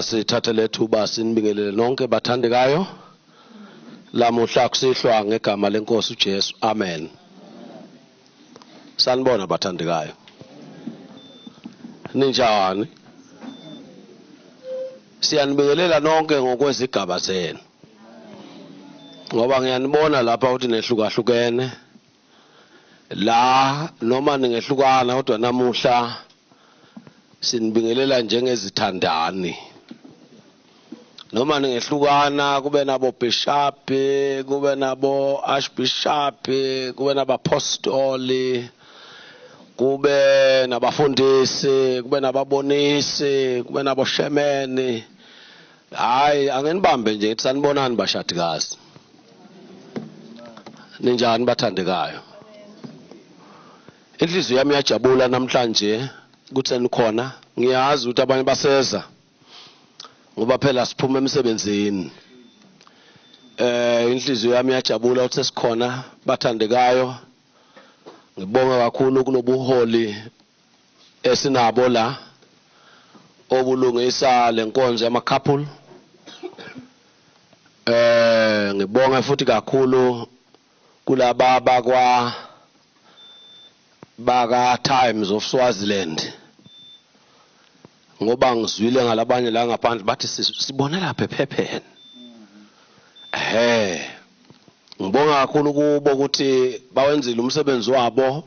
Sithathe lethuba sinibingelele nonke bathandekayo. Lamuhla kusihlwa ngegama lenkosi uJesu. Amen. Sanibona bathandekayo. Ninjani? Siyanibingelela nonke ngokwezigaba zenu. Ngoba ngiyanibona lapha ukuthi nehlukahlukene. La noma ningehlukana kodwa namuhla sinibingelela njengezithandani. Noma ningehlukana kube nabo bishop, kube nabo archbishop, kube nabapostoli, kube nabafundisi, kube nababonisi, kube naboshemeni. Hayi angenibambe nje ngithi sanibonani bashadikazi. Ninjani bathandekayo? Inhliziyo yami iyajabula namhlanje ukuthi senikhona. Ngiyazi ukuthi abanye baseza ngoba phela siphuma emsebenzini. Inhliziyo yami iyajabula ukuthi sesikhona bathandekayo. Ngibonga kakhulu kulobuholi esinabo la obulungisa lenkonzo yama couple. Ngibonga futhi kakhulu kulaba bakwa baka Times of Swaziland, ngoba ngizwile ngalabanye la ngaphandle bathi sibone lapha ephepheni. Ngibonga kakhulu kubo ukuthi bawenzile umsebenzi wabo,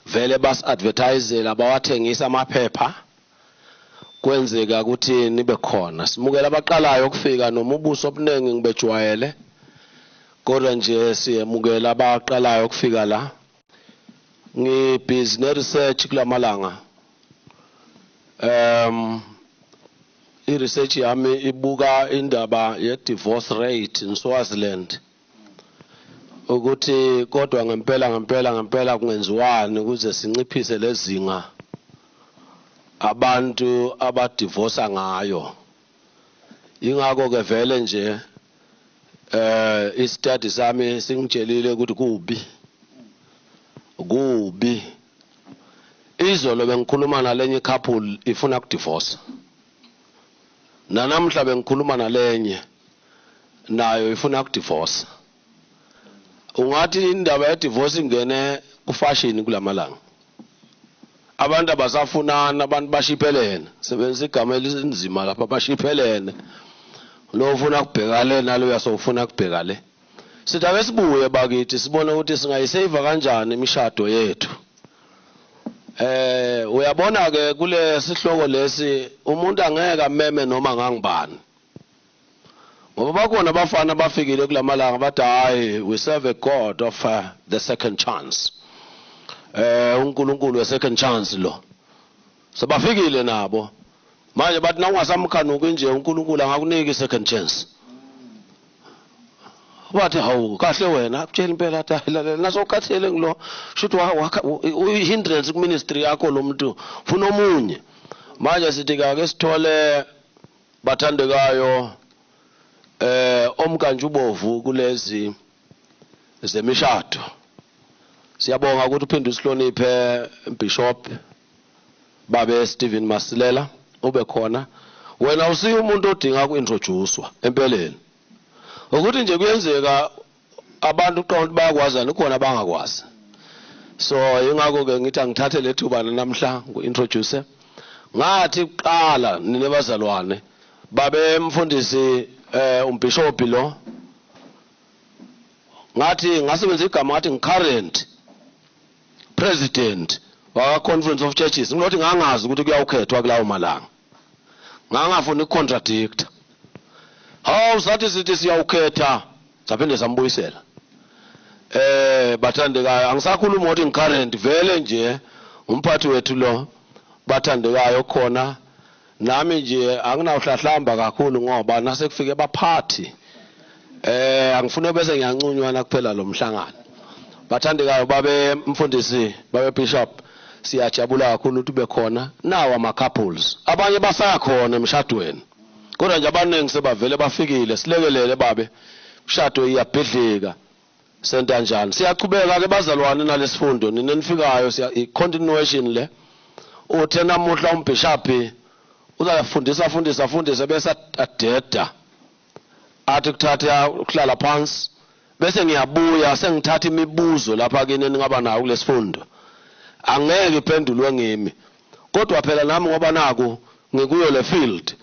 vele bas advertisela bawathengisa amaphepha, kwenzeka ukuthi nibe khona. Simukela abaqalayo ukufika noma ubuso obuningi ngibejwayele, kodwa nje siyemukela abaqalayo ukufika la. Ngibhizi ne research kulamalanga. I-research yami ibuka indaba ye-divorce rate in Swaziland, ukuthi kodwa ngempela ngempela ngempela kungenziwani ukuze sinciphise lezinga abantu abadivorsa ngayo. Ingakho ke vele nje i-study sami singitshelile ukuthi kubi kubi. Izolo bengikhuluma nalenye couple ifuna ukudivorce, nanamhla bengikhuluma nalenye nayo ifuna ukudivorce. Ungathi indaba ye-divorce ingene kufashion kulamalanga, abantu abasafunani, abantu bashiphelene. Sebenzisa igama elinzima lapha, bashiphelene. Lo ufuna kubheka le, nalo uyasofuna kubheka le. Sithi ake sibuye bakithi sibone ukuthi singayisave kanjani imishado yethu. Uyabona ke kule sihloko lesi umuntu angeke ameme noma ngangibani, ngoba bakhona abafana abafikile kulamalanga bathi hayi, we serve a God of the second chance. uNkulunkulu we second chance lo. Sebafikile nabo manje bathi nawungasamkhanuki nje uNkulunkulu angakunika i-second chance. Bathi hawu kahle wena, akutshela impela athi hayi lalela, nasokhathele ngilo shuthi uyi-hindrance ku-ministry yakho lo muntu, ufuna omunye. Manje sithi ake sithole bathandekayo omkantshubovu kulezi zemishado. Siyabonga ukuthi uphinde usihloniphe Bishop babe Stephen Masilela ube khona. Wena usiye umuntu odinga uku-introducewa empeleni, ukuthi nje kuyenzeka abantu uqonda ukuthi bayakwazana, kukhona abangakwazi. So ingakho ke ngithi angithathe lethuba namhla ngu-introduce. Ngathi kuqala nina bazalwane babe mfundisi umbishop lo, ngathi ngasebenzisa igama ngathi ngi-current president waka Conference of Churches. Ngilothi ngangazi ukuthi kuyawukhethwa kulawo malanga, ngangafuni ukucontradict. Hawu, sathi sithi siyawukhetha, saphinde sambuyisela. Bathandekayo, angisakhuluma ukuthi ngi-current vele nje umphathi wethu lo bathandekayo khona. Nami nje anginawuhlahlamba kakhulu ngoba nasekufike baphathi angifune bese ngiyancunywa nakuphela lo mhlangano. Bathandekayo babe mfundisi, babe bishop, siyajabula kakhulu ukuthi ube khona. Nawo ama couples abanye basakhona emshadweni, kodwa nje abaningi sebavele bafikile. Silekelele babe, umshado iyabhidlika, senta njani? Siyachubeka ke bazalwane nalesifundo nina nifikayo, siya i-continuation le. Uthe namuhla umbishop Uzafundisa afundise afundise bese adeda. Athi kuthatha ukuhlala phansi bese ngiyabuya sengithatha imibuzo lapha kini eningaba nayo kulesifundo. Angeke iphendulwe ngimi. Kodwa phela nami ngoba naku ngikuyo le field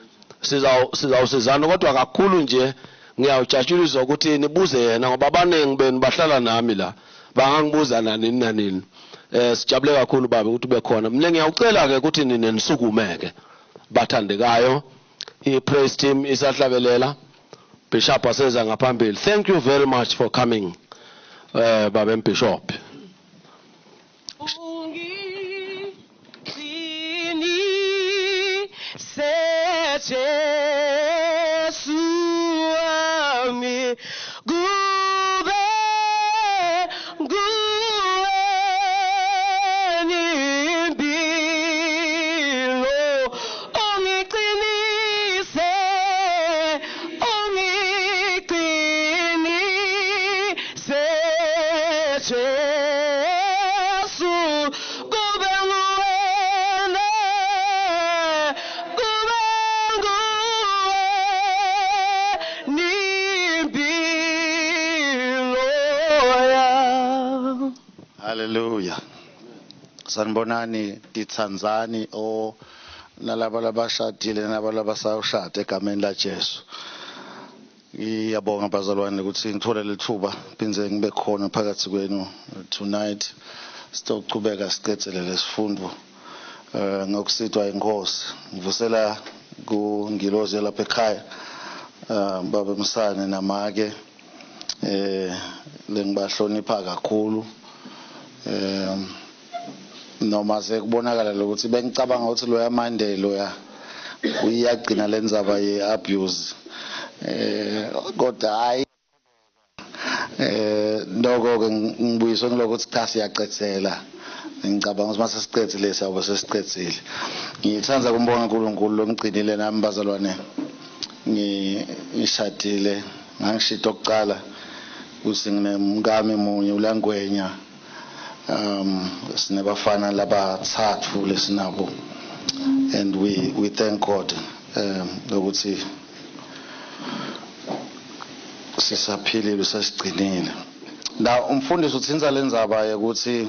sizawusizana kodwa kakhulu nje ngiyawujatshuliswa ukuthi nibuze yena ngoba abaningi benu bahlala nami la bangangibuza nanini nanini. Sijabule kakhulu baba ukuthi ube khona. Mina ngiyawucela ke ukuthi nine nisukume ke bathandekayo. I-praise team isahlabelela, Bishop aseza ngaphambili. Thank you very much for coming, baba Bishop. Jesu wami kube nguwe impilo ungiqinise ungiqinise Jesu kube nguwena kube nguwe nimpilo yami. Hallelujah. Sanibonani titsandzani o nalaba labashadile nalaba labasawushada egameni la Jesu. Ngiyabonga bazalwane ukuthi ngithole lethuba phindze ngibe khona phakathi kwenu tonight. Sitochubeka sicedzele lesifundo ngokusitwa inkosi. Ngivusela kungilozi lapha ekhaya baba Msane namake lengibahlonipha kakhulu. Noma sekubonakala lokuthi bengicabanga ukuthi loya Monday loya uyagcina lenzaba ye abuse kodwa hayi lokho ke ngibuyiswe ngilokuthi cha siyacedzela. Ngicabanga ukuthi mase sicedzile siyabe sesicedzile. Ngithanda kumbonga uNkulunkulu longigcinile nami bazalwane. Ngishadile ngangishito kuqala ukuthi nginemkami munye uLangwenya. Sinebafana labathathu lesinabo and we thank God ukuthi sisaphilile sasigcinile. La umfundisi uthinza lenzaba yokuthi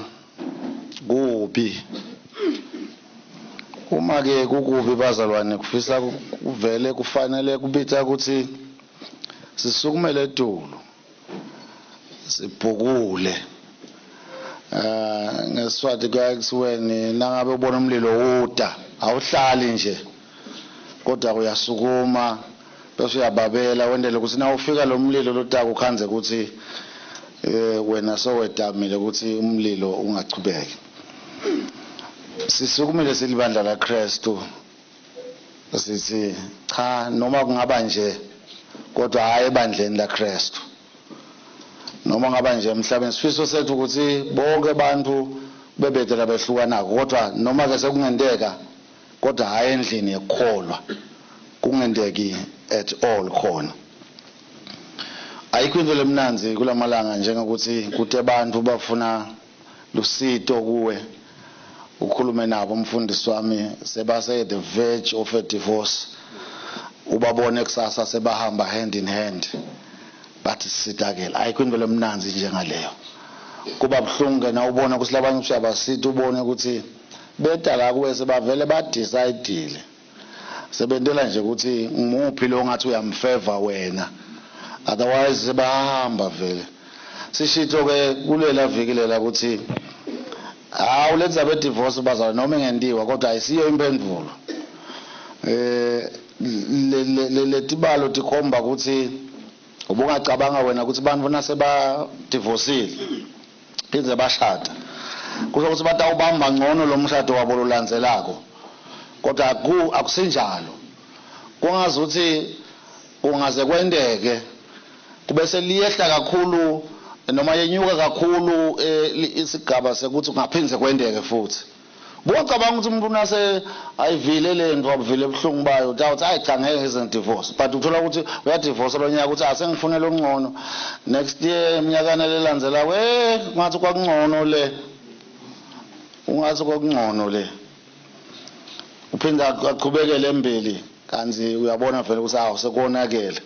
kubi. Uma ke kukubi bazalwane kufisa kuvele kufanele kubitha ukuthi sisukumele edulu sibhukule. Ngeswati kuyathiweni nangabe ubona umlilo uda awuhlali nje kodwa uyasukuma bese uyababela wendele ukuthi na ufika lo mlilo lotaka ukhanze ukuthi wena sowedamile ukuthi umlilo ungachubeki. Sisukumile silibandla la Kristu sithi cha noma kungaba nje kodwa hayi ebandleni la Kristu. Noma ngaba nje emhlabeni sifiso sethu ukuthi bonke abantu bebedela behlukanako kodwa noma ke sekungenteka kodwa hayi endlini yekukholwa kungendeki at all khona. Ayikho into lemnanzi kulamalanga njengokuthi kute abantu bafuna lusito kuwe ukhulume nabo umfundisi wami sebase the verge of a divorce ubabone kusasa sebahamba hand in hand bathi sitakela. Ayikho into lemnanzi njengaleyo. Kuba buhlungu ke na ubona ukuthi labanye usiyabasita ubone ukuthi beda la kuwe sebavele ba decide sebentela nje ukuthi ngimuphi lo ngathi uyamfavor wena otherwise sebahamba vele. Sishito ke kulela viki lela ukuthi hawu lenza be divorce bazalwane noma ingentiwa kodwa ayisiyo impendulo. Letibalo tikhomba ukuthi ubungacabanga wena ukuthi bantfu naseba divorceile phindze bashada kusho ukuthi batawubamba ngcono lo mshado wabo lolandzelako kodwa akusinjalo. Kungazuthi kungaze kwenteke kubese liyehla kakhulu noma yenyuka kakhulu isigaba sekuthi kungaphindze kwenteke futhi. Bocabanga ukuthi umuntu nase ayivile lento abuvile ebuhlungu bayo utawuthi hayi cha ngeke ngize ngidivorce but uthola ukuthi uyadivorce lo nyaka ukuthi asengifunele okungcono next year eminyakeni lelandzela we ngathi kwakungcono le ungathi kwakungcono le. Uphinda aqhubekele embili kanti uyabona vele ukuthi awu sekonakele.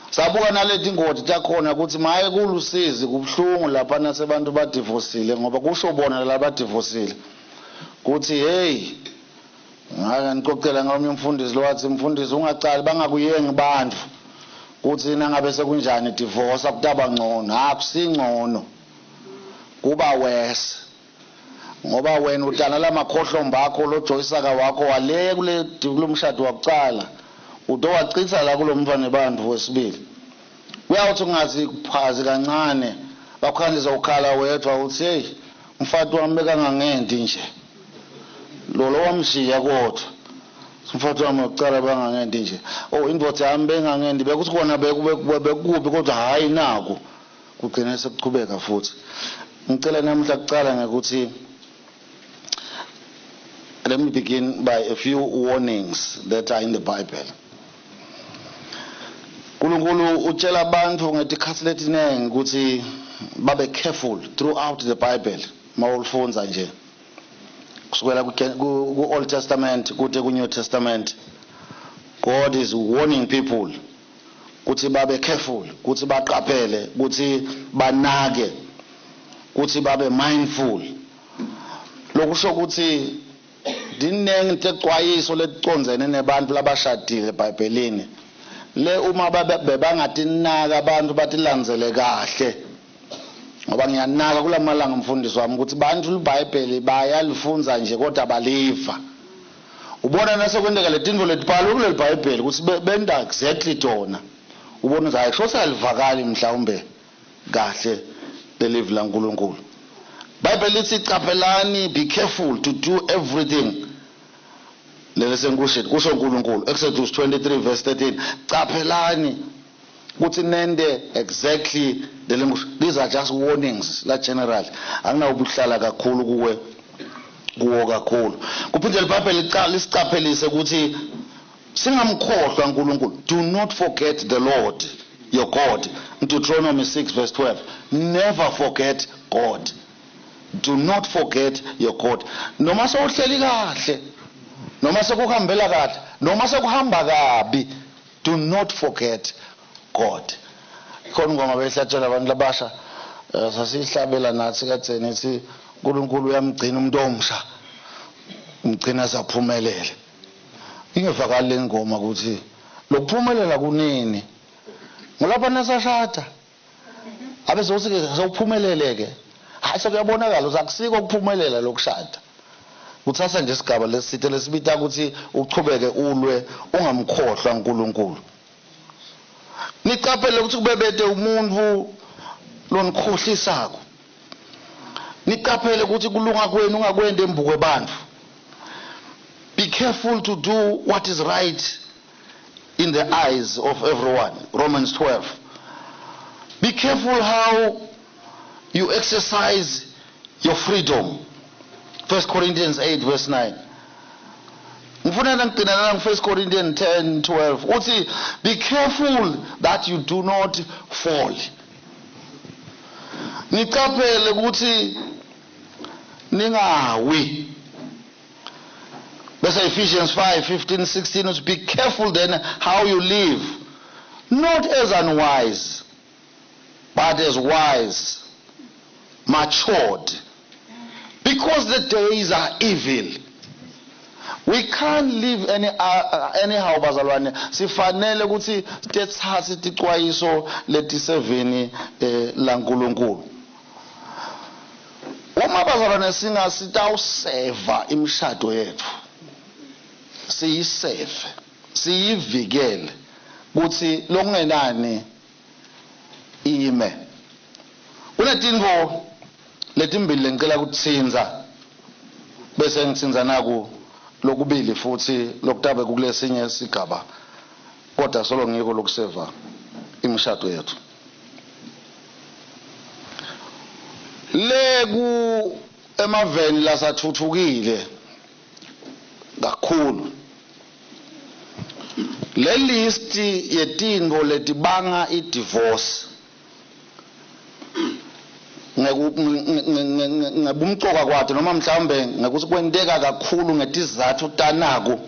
Sabuka naleti ngoti takhona ukuthi maye kulusizi kubuhlungu lapha nasebantu badivosile, ngoba kusho bona labadivosile kuthi hey, ngake ngixoxela ngomnye umfundisi lo wathi, mfundisi, ungacali bangakuyengi bantu kuthi nangabe sekunjani divorce kutaba ngcono. Akusingcono, kuba worse, ngoba wena utana lamakhohlomba akho lo joyisaka wakho wale kule kulomshado wakucala, utowacitha la kulo mntwana bantu wesibili. Kuyawuthi kungathi kuphazi kancane, bakukhandisa ukhala wedwa uthi hey, umfati wami bekangangendi nje lo wamshiya, kodwa umfati wami wokucala bangangendi nje, oh, indoda yami bengangendi, bekuthi kona bekukubi, kodwa hayi, naku kugcina sekuchubeka futhi. Ngicela namuhla kucala ngekuthi let me begin by a few warnings that are in the Bible. uNkulunkulu utshela abantu ngetikhathi letiningi ukuthi babe careful throughout the Bible. Mawulifundza nje kusukela ku Old Testament kude ku New Testament, God is warning people ukuthi babe careful, ukuthi baqaphele, ukuthi banake, ukuthi babe mindful. Lokusho ukuthi dinengi tecwayiso leticondzene nebantu labashadile eBhayibhelini le, uma bebangatinaka abantu batilandzele kahle, ngoba ngiyanaka kulamalanga, mfundisi wami, ukuthi bantu liBhayibheli bayalifundza nje kodwa baliva. Ubona nasekwenteka letintfo letibhalwe kuleli Bhayibheli ukuthi benta exactly tona, ubona ukuthi hayi, kusho alivakali mhlawumbe kahle lelivi laNkulunkulu. Bible lithi caphelani, be careful to do everything lele senkushini, kusho uNkulunkulu, Exodus 23 verse 13. Caphelani ukuthi nente exactly lele nkusho. These are just warnings la general, anginawubuhlala kakhulu kuwe kuwo kakhulu. Kuphinde liBhayibheli lisicaphelise ukuthi singamkhohlwa uNkulunkulu. Do not forget the Lord your God, Deuteronomy 6 verse 12. Never forget God, do not forget your God. Noma sewuhleli kahle, noma sekuhambela kahle, noma sekuhamba kabi, do not forget God. Khona ingoma beyihlatshelwa abantu labasha, sasiyihlabela nathi kadzeni, ithi uNkulunkulu uyamgcina umuntu omsha, umgcina saphumelele. Ingevakali le ngoma ukuthi lokuphumelela kunini, ngulapha nasashada abe sokuthi sewuphumelele ke. Hayi, sekuyabonakala ukuthi akusiko ukuphumelela lokushada, kuthatha nje isigaba lesithe lesibita ukuthi uchubeke ulwe, ungamkhohlwa uNkulunkulu. Nicaphele ukuthi kubebete umuntu lonikhohlisako. Nicaphele ukuthi kulunga kwenu ungakwenda embukwe bantu. Be careful to do what is right in the eyes of everyone, Romans 12. Be careful how you exercise your freedom, 1 Corinthians 8 verse 9. Ngifuna ngigcina la 1 Corinthians 10 12, uthi be careful that you do not fall. Nicaphele ukuthi ningawi. Bese Ephesians 5 15 16 uthi be careful then how you live, not as unwise but as wise, matured, because the days are evil. We can't live anyhow, bazalwane. Sifanele ukuthi sithathe ticwayiso letiseveni laNkulunkulu. Uma bazalwane singasitawuseva imishado yethu, siyiseve, siyivikele kuthi lokungenani ime. Kunetintfo letimbili lengicela kutsinza, bese ngitsinza naku lokubili futhi lokutabe kukulesinye sigaba, kodwa solo ngiko lokuseva imishado yethu. Le ku emaveni lasathuthukile kakhulu, le list yetintfo letibanga i-divorce. Ngebumcoka kwato noma mhlawumbe ngekuthi kwenteka kakhulu ngetizathu tanaku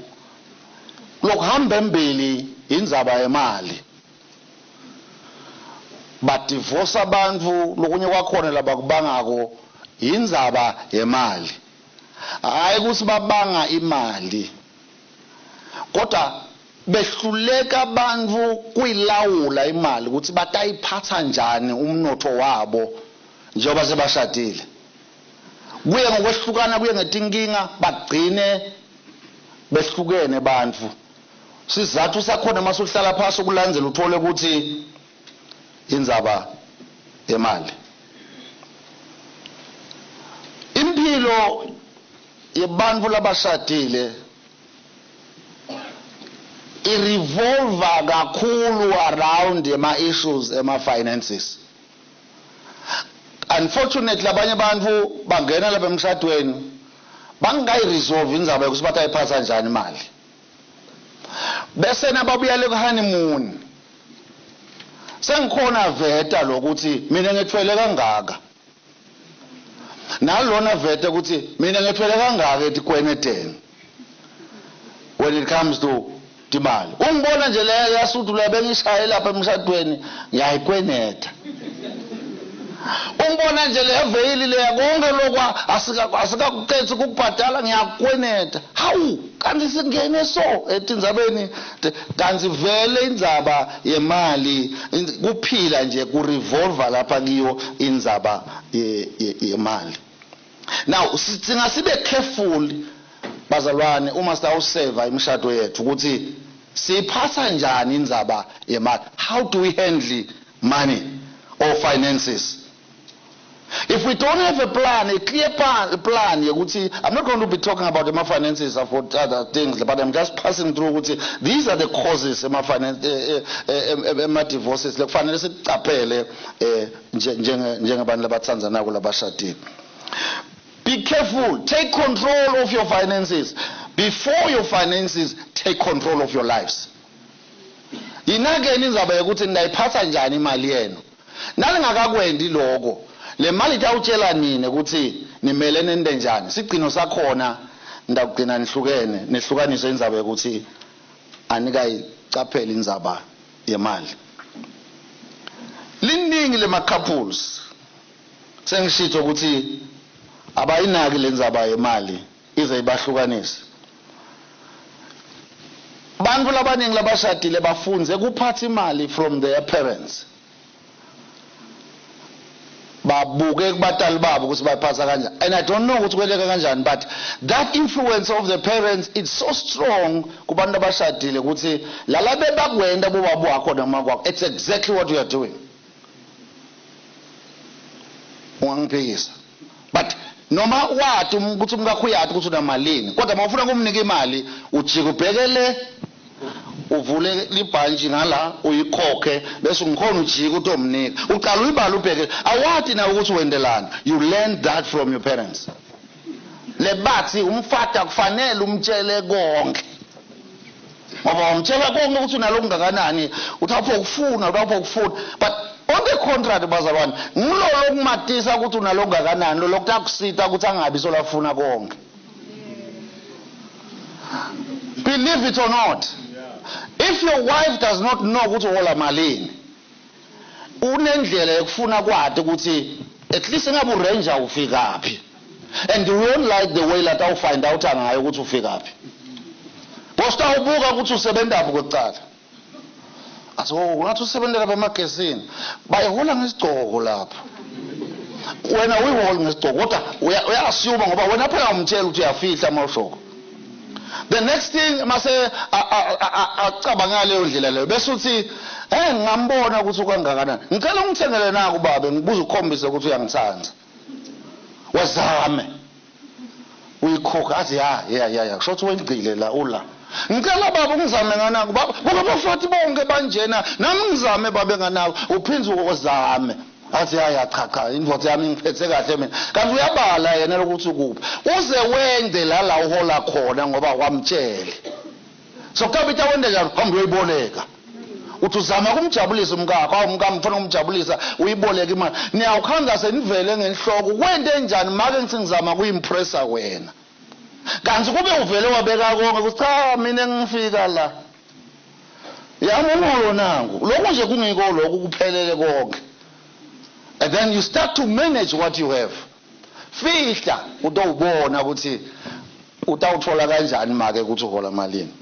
lokuhamba embili indzaba yemali. Badivosa abantu, lokunye kwakhona labakubangako indzaba yemali. Hayi ukuthi babanga imali, kodwa behluleka abantu kuyilawula imali, ukuthi batayiphatha njani umnotho wabo njengoba sebashadile. Kuye ngokwehlukana, kuye ngetinkinga, bagcine behlukene bantfu. Sizathu sakhona masuhlala phasi ukulandzela uthole ukuthi indzaba yemali. Impilo yebantfu labashadile irevolve kakhulu around ema issues ema finances. Unfortunately, abanye abantu bangena lapha emshadweni bangayiresolve indzaba yokuthi batayiphatha njani imali, bese nababuyele ku-honeymoon sengikhona veta lokuthi mina ngethwele kangaka, nalona veta ukuthi mina ngethwele kangaka etikweneteni when it comes to timali. Ungibona nje le yasuthu le bengishaye lapha emshadweni, ngiyayikweneta. Ungibona nje le veyili leya, konke lokwa asikakucetsi kukubhadala, ngiyakweneta. Hawu, kanti singene so etindzabeni, kanti vele indzaba yemali, kuphila nje kurevolve lapha kiyo indzaba yemali. Now sidzinga sibe careful, bazalwane, uma sitawuseva imishado yethu, ukuthi siyiphatha njani indzaba yemali. How do we handle money or finances? If we don't have a plan, a clear plan yokuthi, I'm not going to be talking about ema finances for other things, but I'm just passing through ukuthi these are the causes ema finance ema divorces lekufanele sicaphele njengabantu labatsandzanako labashadile. Be careful, take control of your finances before your finances take control of your lives. Yinakeni indzaba yokuthi ningayiphatha njani imali yenu. Nalingakakwendi lokho, le mali itawutshela nini ukuthi nimele nente njani. Sigcino sakhona ndakugcina nihlukene, nehlukaniswe indzaba yokuthi anikayicapheli indzaba yemali. Liningi lema couples, sengishito ukuthi abayinaki le ndzaba yemali ize ibahlukanise. Bantu labaningi labashadile bafunze kuphatha imali from their parents. Babuke kubatali babo ukuthi bayiphatha kanjani, and I don't know ukuthi kwenteka kanjani, but that influence of the parents is so strong kubantu abashadile ukuthi lalabe bakwenda bobaba wakho noma kwakho, it's exactly what you are doing. Ungangiphikisa, but noma wathi ukuthi umkakho uyati ukuthi unamalini, kodwa uma ufuna kumnika imali ujike ubhekele, uvule libhantshi ngala, uyikhokhe, bese ungikhona ujike utomnika, uqala uyibala ubheke, awati nawe ukuthi wendelani. You learn that from your parents. Lebathi umfati akufanele umtshele konke, ngoba umtshela konke ukuthi unalo kungakanani, uthapho ukufuna, uthapho ukufuna. But on the contrary, bazalwane, ngilo lokumatisa ukuthi unalo kungakanani, lo lokutakusita ukuthi angabi solafuna konke. Believe it or not, if your wife does not know ukuthi uhola malini, unendlela yokufuna kwati ukuthi at least ngabe uranger ufikaphi, and you won't like the way that awufind out ngayo ukuthi ufikaphi. Bosta ubuka ukuthi usebenzaphi kokucala, athi, "Oh, ungathi usebenzela lapha emagesini, bayihola ngesigcoko lapho." Wena uyihola ngesigcoko, kodwa uya-assume ngoba wena phela umtshela ukuthi uyafihla amashoko. The next thing, mase acabanga leyo ndlela leyo, bese uthi, "Ngingambona ukuthi ukangakanani, ngicela ungithengele naku babe, ngibuza ukukhombisa ukuthi uyangithanda." Wazame uyikhokha, athi, "Ya, ya, ya, ya, kusho ukuthi wengcile la ula. Ngicela baba ungizame nganako baba, ngoba abafati bonke banjena, nami ngizame babe nganako." Uphinde uzame, athi, "Ya, ya, cha, cha, indvodza yami ingiphethe kahle mina." Kanti uyabala yena lokuthi ukuphi, uze wende la la uhola khona ngoba wamtshele. So kabita wende njalo, hamba uyoyiboleka. Uthi uzama kumjabulisa umkakho, awu umkami ngifuna ukumjabulisa, uyiboleke imali. Niyawukhanza senivele ngenhloko, kwente njani make ngithi ngizama kuyimpressa wena. Kanti kube uvele wabeka konke ukuthi cha mina ngifika la. Yami umholo nangu. Lokhu nje kungiko lokhu kuphelele konke. And then you start to manage what you have. Fihla utawubona ukuthi utawuthola kanjani make ukuthi uhola malini.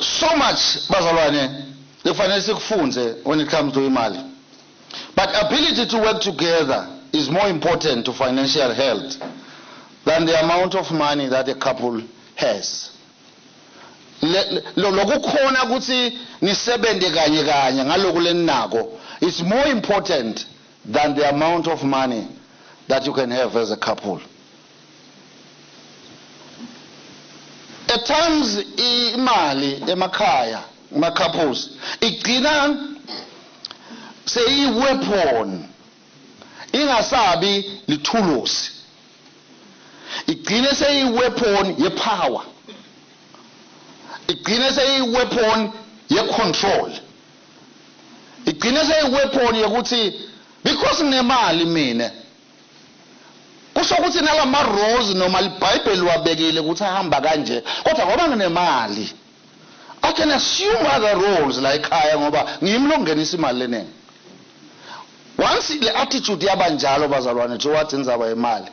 So much bazalwane lekufanele sikufunze when it comes to imali. But ability to work together is more important to financial health than the amount of money that a couple has. Lokukhona ukuthi nisebenze kanye kanye ngaloku leninako is more important than the amount of money that you can have as a couple. At times imali emakhaya ma couples igcina seyi-weapon, ingasabi lithulusi, igcine seyi-weapon ye-power, igcine seyi-weapon ye-control, igcine seyi-weapon yokuthi because nginemali mina, kusho ukuthi nalama rules noma iBhayibheli wabekile ukuthi ahamba kanje, kodwa ngoba nginemali I can assume other roles la ekhaya ngoba ngimi longenisa imali leningi. Once le attitude yabanjalo bazalwane towards indzaba yemali,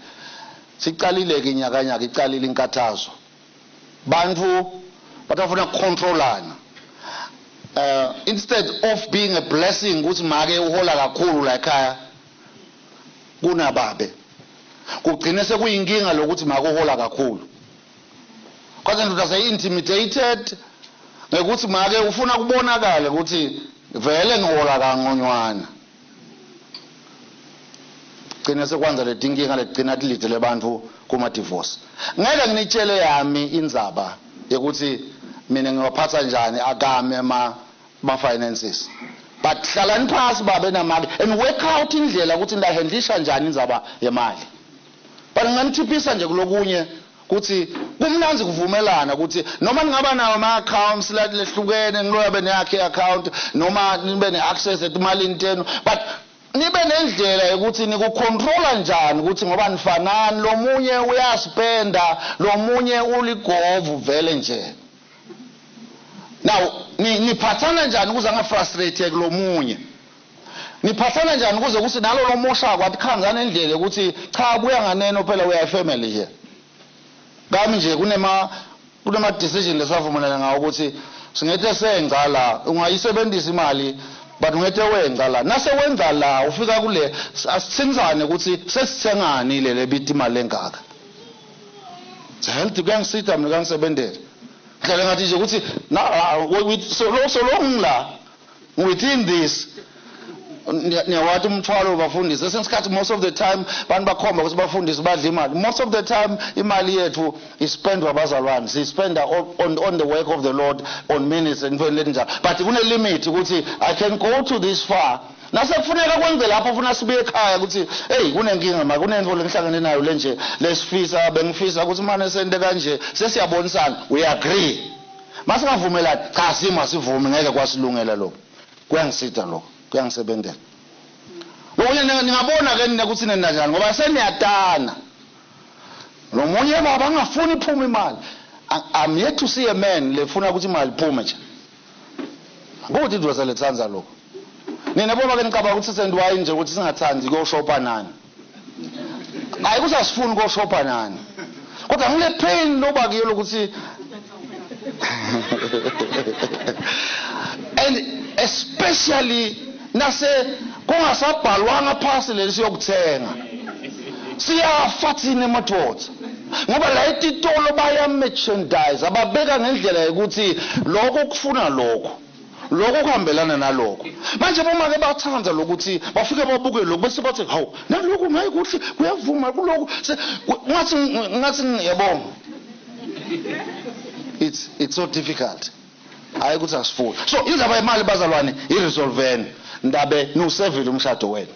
sicalile ke inyakanyaka, icalile inkathazo, bantu batafuna kucontrolana instead of being a blessing ukuthi make uhola kakhulu la ekhaya kunababe, kugcine sekuyinkinga lokuthi make uhola kakhulu, kodwa ndoda seyi-intimidated ngekuthi make ufuna kubonakale ukuthi vele ngihola kangconywana. Gcine sekwenza le tinkinga legcina tilidele bantfu kuma-divorce. Ngeke nginitshele yami indzaba yokuthi mina ngiwaphatha njani akame ma-finances, but hlalani phasi babe namake and work out indlela ukuthi nilahandlisha njani indzaba yemali. But nginganithiphisa nje kulokunye kuthi kumnandzi kuvumelana ukuthi noma ningaba nawo ama-accounts lehlukene, ngiloyo abe neyakhe i-account noma nibe ne-access etimalini tenu, but nibe nendlela yokuthi nikucontrola njani ukuthi ngoba nifanani, lomunye uyaspenda, lomunye uligovu vele nje. Now niphathana njani ukuze angafrustrate kulomunye? Niphathana njani ukuze kuthi nalo lomoshako athi khanzana indlela yokuthi cha buya nganeno, phela we are family here. Kami nje kunema decision lesavumelana ngawo ukuthi singethe senza la, ungayisebenzisa imali but ungethe wenza la, nase wenza la ufika kule asithinzane ukuthi sesithengani le lebita imali engaka. It's healthy, kuyangisita mina, kuyangisebenzela. Ngihlale ngathi nje ukuthi na so long la within this niyawathi umthwalo wabafundisi esinye isikhathi, most of the time bantu bakhomba ukuthi bafundisi badla imali. Most of the time imali yethu ispendwa abazalwane, siyispenda on the work of the Lord, on ministry entweni letinjalo, but kune-limit ukuthi I can go to this far. Nasekufuneka kwenze lapho funa sibuye ekhaya ukuthi hey, kunenkinga ma, kunento lengihlangene nayo lenje lesifisa, bengifisa ukuthi mane sente kanje, sesiyabonisana, we agree. Masingavumelani, cha, simo asivumi, ngeke kwasilungela lokho. Kuyangisita lokho, kuyangisebenzela lokunye. Ningabona ke nina ukuthi nina njani ngoba seniyatana. Nomunye baba angafuni iphume imali. I'm yet to see a man lefuna ukuthi imali iphume nje ukuthi idvosa letsandza lokho. Nina boba ke nicabanga ukuthi sendiwayi nje ukuthi singathandi kuyoshopa nani? Hayi, ukuthi asifuni kuyoshopa nani, kodwa ngile pain loba kuyo lokuthi and especially nase kungasabhalwanga phasi leli siyokuthenga, siyafa thina emadoda ngoba la etitolo baya merchandise, ababeka ngendlela yokuthi lokho kufuna lokho, lokho kuhambelana nalokho. Manje boma-ke bathanda lokuthi bafike babuke lokhu bese bathi hawu, nalokhu ngayi kuhle, kuyavuma kulokhu. Ngathi ngathi yabo, it's so difficult. Hayi ukuthi asifuni. So indaba yemali bazalwane iresolveni, ndabe niwusevile umshado wenu.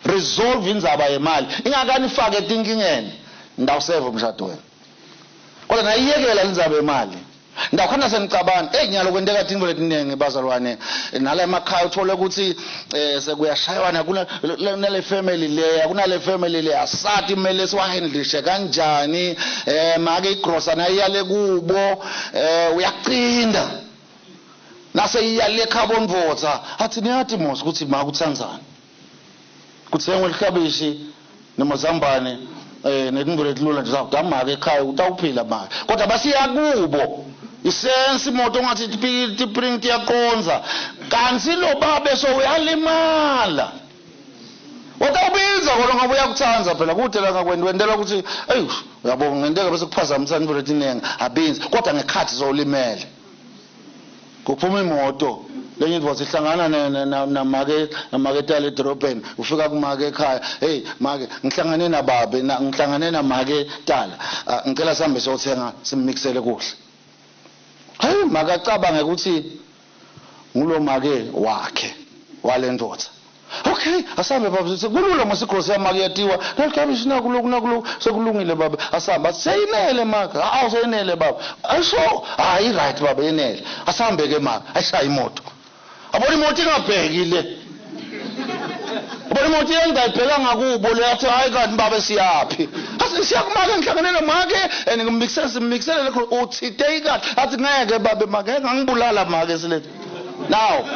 Resolve indzaba yemali ingakanifake etinkingeni, ndawuseva umshado wenu. Kodwa nayiyekela indzaba yemali. Ndakhona senicabanga, hey nyalo kwenteka tintfo letiningi bazalwane. Nala emakhaya uthole ukuthi eh sekuyashaywana kuna nale family leya, kunale family leya asati kumele siwahandlishe kanjani. Eh make igrosa nayiyale kubo, eh uyacinda. Nase iyale ekhabo ndvodza, athi niyati mos ukuthi make utsandzani. Kuthengwe liklabishi nemazambane eh netintfo letilula nje zawudamaka ekhaya utawuphila manje kodwa basiya kubo isense imoto ngathi tipring tiyaqonza kanti lo babe so uyalimala watawubiza kona ngoba uyakuthanda phela kude la ngakwenda wendela ukuthi eyi uyabonga ngenteka bese kuphazamisa intfo letiningi abinzi kodwa ngekhathi sowulimele kuphuma imoto lenye indvodza ihlangana namake namake tala edorobheni ufika kumake ekhaya hey make ngihlangane nababe ngihlangane namake tala ah, ngicela sihambe siyothenga simmikisele kuhle hayi makacabange ukuthi ngulo make wakhe wale ndvodza okay asambe baba sekulula mos igrosi yami akuyatiwa naliklabishi naku loku naku loku sekulungile baba asambe athi seyinele maka awu seyinele baba ayisho hayi right baba yenele asambe ke maka ayishaye imoto abona imoto ingabheki le abona imoto yengayibheka ngakubo le athi hayi kanti baba siyaphi athi siyakumake ngihlangane nomake and ngimikisele simikisele lekho uthite ikahle athi ngeke babe make ngangibulala make silethe now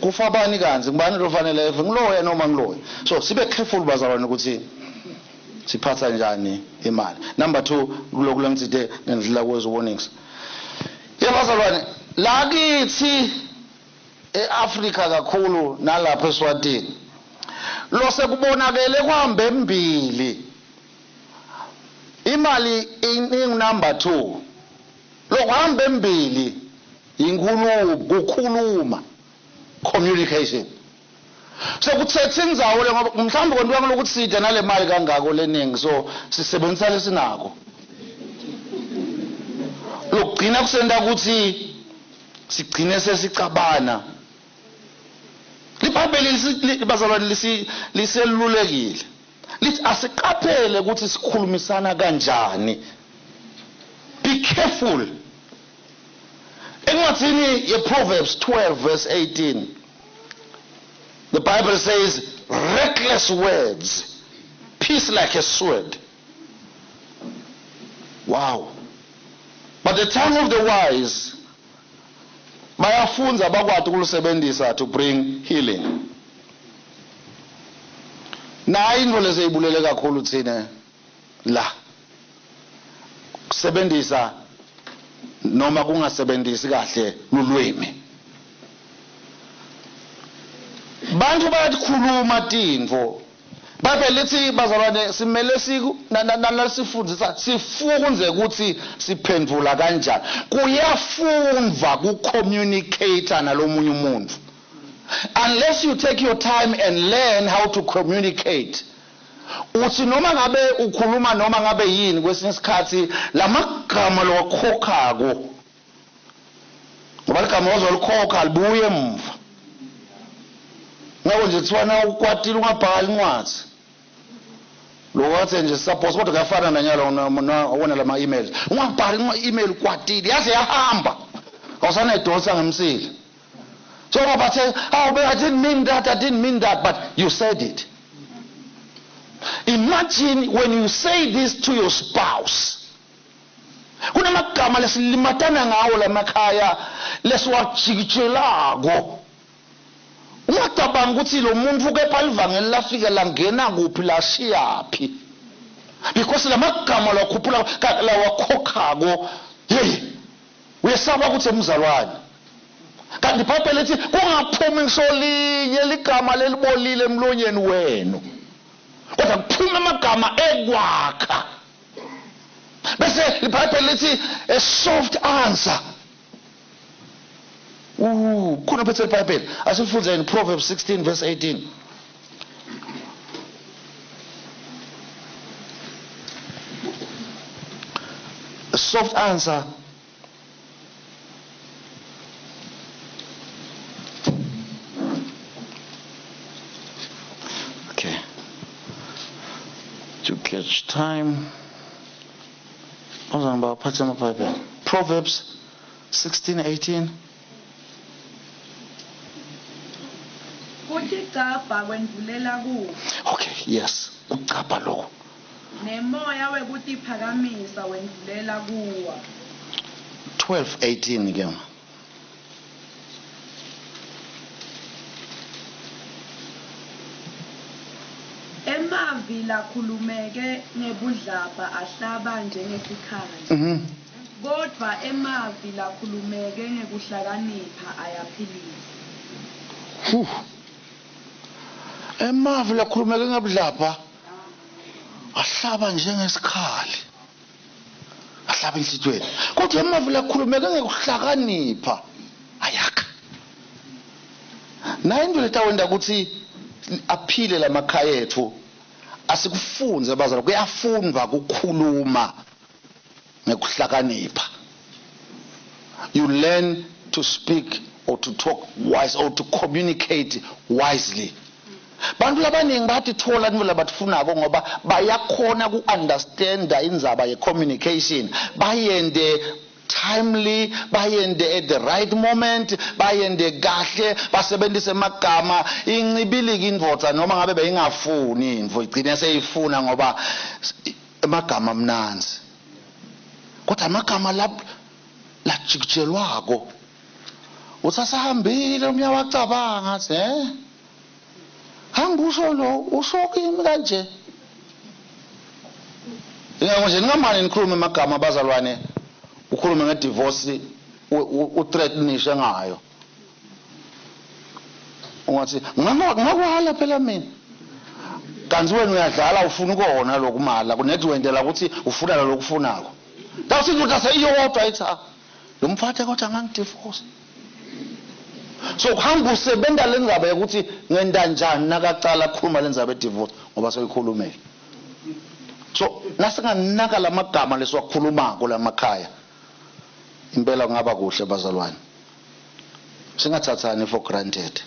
kufa bani kanzi ngubani lofanele eve ngiloya noma ngiloya so sibe careful bazalwane ukuthi siphatha njani imali number 2 kuloku lengitsite ngendlela kwezi warnings yebazalwane lakithi eAfrika kakhulu nalapha eSwatini lo sekubonakele kuhambe embili imali ingu number 2 lokuhamba embili inkulumo kukhuluma communication sokuthetha indzawo le ngoba mhlawumbe kwentiwa ngelokuthi side nale mali kangako leningi so sisebenzisa lesinako lokugcina kusenta ukuthi sigcine sesicabana libhayibheli bazalwane liselulekile lithi asiqaphele ukuthi sikhulumisana kanjani be careful encwadini ye-Proverbs 12 verse 18 the Bible says reckless words peace like a sword wow but the tongue of the wise bayafunza bakwati ukulusebenzisa to bring healing nayi into leseyibulele kakhulu thina la kusebenzisa noma kungasebenzisi kahle lulwimi bantu bayakhuluma tintfo Bible lithi bazalwane simele siku nalesifundisa sifunze ukuthi siphendvula kanjani kuyafundva ku-communicate nalomunye umuntu unless you take your time and learn how to communicate uthi noma ngabe ukhuluma noma ngabe yini kwesinye isikhathi lamagama lowakhokhako ngoba ligama ozolikhokha libuye emva ngakho nje kuthiwa na ukwatile ungabhali incwadi lokho nje suppose kodwa kuyafana nanyalo wona lama email ungabhali i-email ukwatile yaze yahamba awusanayidonsa ngemsila so bathe oh but I didn't mean that I didn't mean that but you said it imagine when you say this to your spouse kunamagama lesilimatana ngawo lamakhaya lesiwajikijelako ungacabanga ukuthi lo muntu kepha livangeli lafika langena kuphi lashiyaphi because lamagama lawakhuphula lawakhokhako hey uyesaba ukuthi emzalwane kanti ibhayibheli lithi kungaphumi ngisho linye ligama lelibolile emlonyeni wenu kodwa kuphume amagama ekwakha bese ibhayibheli lithi a soft answer Uh, khona phethe iBhayibheli. Asifundzeni Proverbs 16 verse 18. A soft answer Okay. To catch time. Bazalwane baphathe amabhayibheli. Proverbs 16 18. Kutigcabha kwendvulela kufa. Okay, yes. Kucabha lokho. Nemoya wekutiphakamisa wendvulela kuwa. 12 18 ke. Emavi lakhulumeke ngebudlabha ahlaba njengesikhali. Kodvwa emavi lakhulumeke ngekuhlakanipha ayaphilisa. Huh. Emavi lakhulumeke ngebudlabha ahlaba njengesikhali. Ahlaba enhlitiyweni. Kodwa emavi lakhulumeke ngekuhlakanipha ayakha. Nayo into letawenta ukuthi aphile lamakhaya ethu asikufunze bazalwane kuyafundwa kukhuluma ngekuhlakanipha. You learn to speak or to talk wise or to communicate wisely. Bantu labaningi bayatithola intfo labatifunako ngoba bayakhona ku-understanda indzaba ye-communication bayente timely bayente at the right moment bayente kahle basebenzise emagama incibilike indvodza noma ngabe beyingafuni intfo igcine seyifuna ngoba emagama amnandzi kodwa amagama lajikijelwako uthi asahambile omunye wacabanga athi eh angikusho lo usho kimi kanje. Ingakho nje ningamane nikhulume amagama abazalwane ukhulume ngedivorce uthreatenishe ngayo. Ungathi ngakwala phela mina. Kanti wena uyadlala ufuna ukona lokumala kunethi wendela ukuthi ufuna lokufunako. Tawusithi ukuthi aseyiyodwa ithi ah lo mfati kodwa angangidivorce. So kuhamba usebenta le ndzaba yokuthi ngenta njani nakacala kukhuluma le ndzaba yedivorce ngoba soyikhulumele. So nasinganaka lamagama lesiwakhulumako lamakhaya impela kungaba kuhle bazalwane. Singathathani for granted.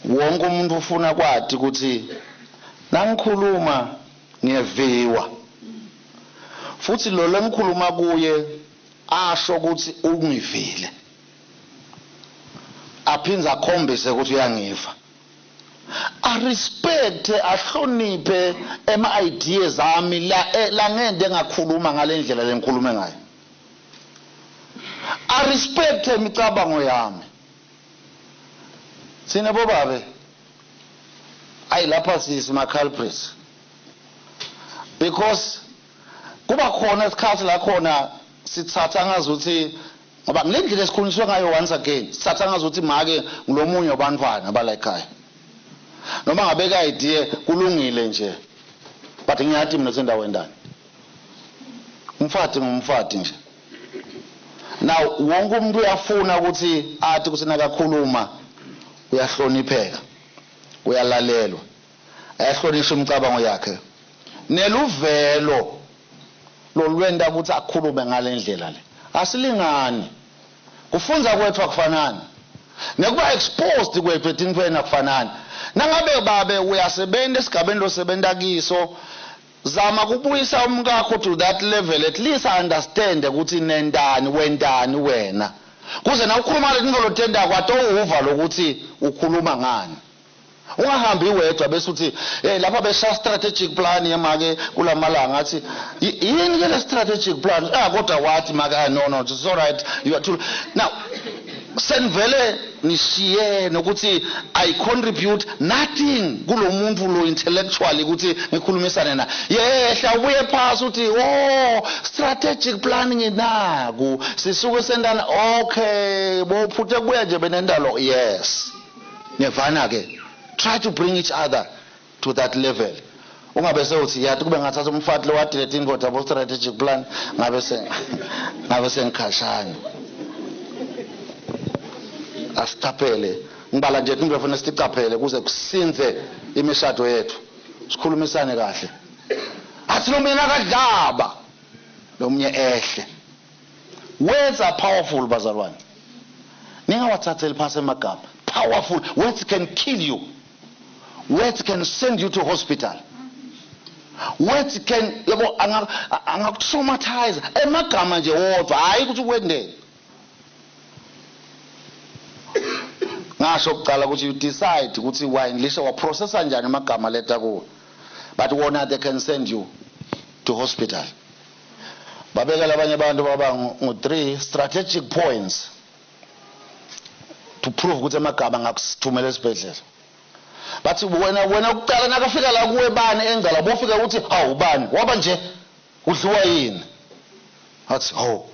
Wonke umuntu ufuna kwati ukuthi nangikhuluma ngiyaviwa. Futhi lo lengikhuluma kuye asho ukuthi ungivile. Aphinze akhombise ukuthi uyangiva. Arespect ahloniphe ema ideas ami la la ngende ngakhuluma ngalendlela lengikhulume ngayo. Arespect imicabango yami. Sine bobabe ayi lapha sisima culprits. Because kuba khona isikhathi la khona sithatha ngazuthi ngoba ngilendlela esikhulunyiswe ngayo once again sithatha ngazuthi make ngulomunye wabantwana bala ekhaya. Noma ngabeka idea kulungile nje but ngiyathi mina sendaweni ndani. Umfati ngumfati nje. Now wonke umuntu uyafuna ukuthi athi kuthi nakakhuluma uyahlonipheka uyalalelwa ayahlonishwa imicabango yakhe neluvelo lolwenta ukuthi akhulume ngalendlela le. Asilingani, kufunza kwethu akufanani, nekuba exposed kwethu etintfweni akufanani. Nangabe babe uyasebenza esigabeni losebenza kiso, zama kubuyisa umkakho to that level, at least understand ukuthi nendani wendani wena, kuze na ukhuluma le nto lotendako atowuva lokuthi ukhuluma ngani. Ungahambi wedwa bese uthi hey lapha besha strategic plan yemake kulamalanga athi yini ke le strategic plan, ah kodwa wathi maka no no it's all right you are too. Now senivele nishiye nokuthi I contribute nothing kulo muntu lo intellectually ukuthi ngikhulumisane na yehla ubuye phasi uthi oh strategic planning naku sisuke sendana okay bophuthe kubuya nje benendalo. Yes, ngiyavana ke. Try to bring each other to that level. Ungabe sewuthi yathi kube ngathatha umfati lo wathi lethi indoda bo strategic plan ngabe se ngabe sengikhashana. Asiqaphele ngibala nje into efuna siqaphele kuze kusinze imishado yethu, sikhulumisane kahle. Athi lo mina akadlaba lo munye ehle. Words are powerful bazalwane, ningawathatheli phasi emagama. Powerful words can kill you. Words can send you to hospital. Words can, yabo, angakutraumatize emagama nje wodwa, hayi ukuthi kwendeni. Ngasho kuqala ukuthi you decide ukuthi wayindlisha waprocessa njani amagama leta kuwe, but wona they can send you to hospital. Babeka labanye abantu baba ngu-3 strategic points to prove ukuthi amagama angakuthumela esibhedlela. Bathi wena ukuqala nakafika la kuwe bani engcala bofika ukuthi hawu bani waba nje udliwa yini, athi hawu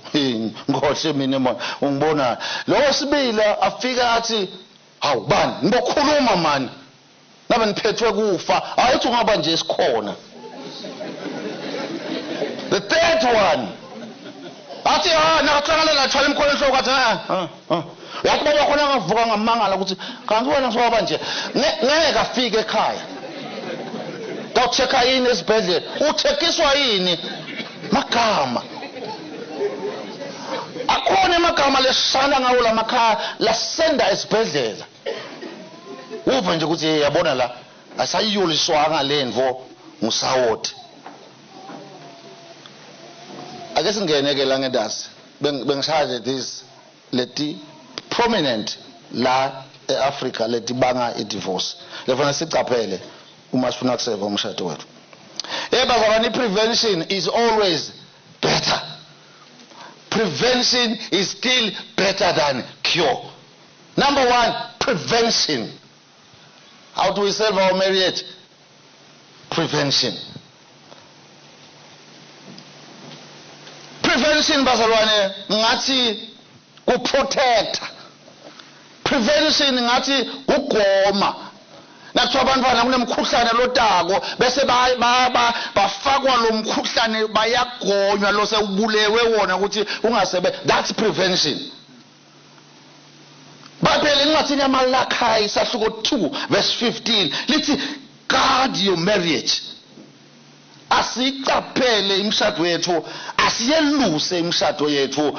ngohle mina mona ungibona. Lo sibili afika athi hawu bani ngibokhuluma mani nabe niphethwe kufa, ayithi ungaba nje sikhona. The third one athi nakahlangana nathwala imkhono enhloko athi yathi baba khona ngavuka ngamangala ukuthi kanti wena sowaba nje ngeke afike ekhaya. Tawuchecka yini esibhedlela, ucheckiswa yini magama akhona, emagama lesishana ngawo lamakhaya lasenda esibhedlela. Uve nje ukuthi yabona la asayiyoliswanga lendvo ngusawoti. Ake singene ke la ngendasi bengishaya this leti prominent la eAfrica leti banga i-divorce lefana sicaphele uma sifuna kuseva umshado wethu. Bazalwane, prevention is always better. Prevention is still better than cure. Number 1, prevention. How do we save our marriage? Prevention. Prevention bazalwane ngathi kuprotect. Prevention ngathi kugoma. Nakuthiwa abantwana kunemkhuhlane lotako bese bafakwa lo mkhuhlane bayagonywa lo sewubulewe wona ukuthi ungasebe. That's prevention. Bible encwadini yaMalakhi isahluko 2 verse 15 lithi guard your marriage. Asicaphele imishado yethu, asiyeluse imishado yethu.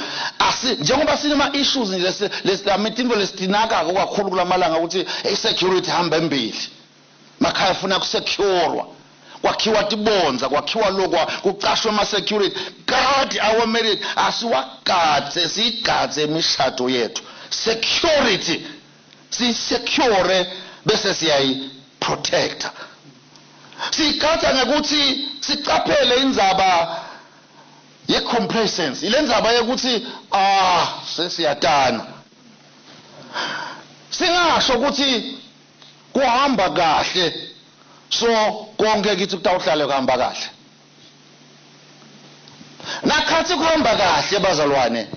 Njengoba sinema issues nje lesilamithinto lesitinakako kakhulu kulamalanga ukuthi i-security hamba embili, makhaya afuna kusecurewa, kwakhiwa tibonza, kwakhiwa lokwa kucashwe ama-security. Guard our marriage, asiwagadze, siyigadze imishado yethu. Security siyisecure bese siyayiprotecta. Siyigatha ngekuthi sicaphele indzaba ye-complacency, ile ndzaba yokuthi sesiyatana. Singasho ukuthi kuhamba kahle so konke kithi kutawuhlale kuhamba kahle. Nakhathi kuhamba kahle bazalwane,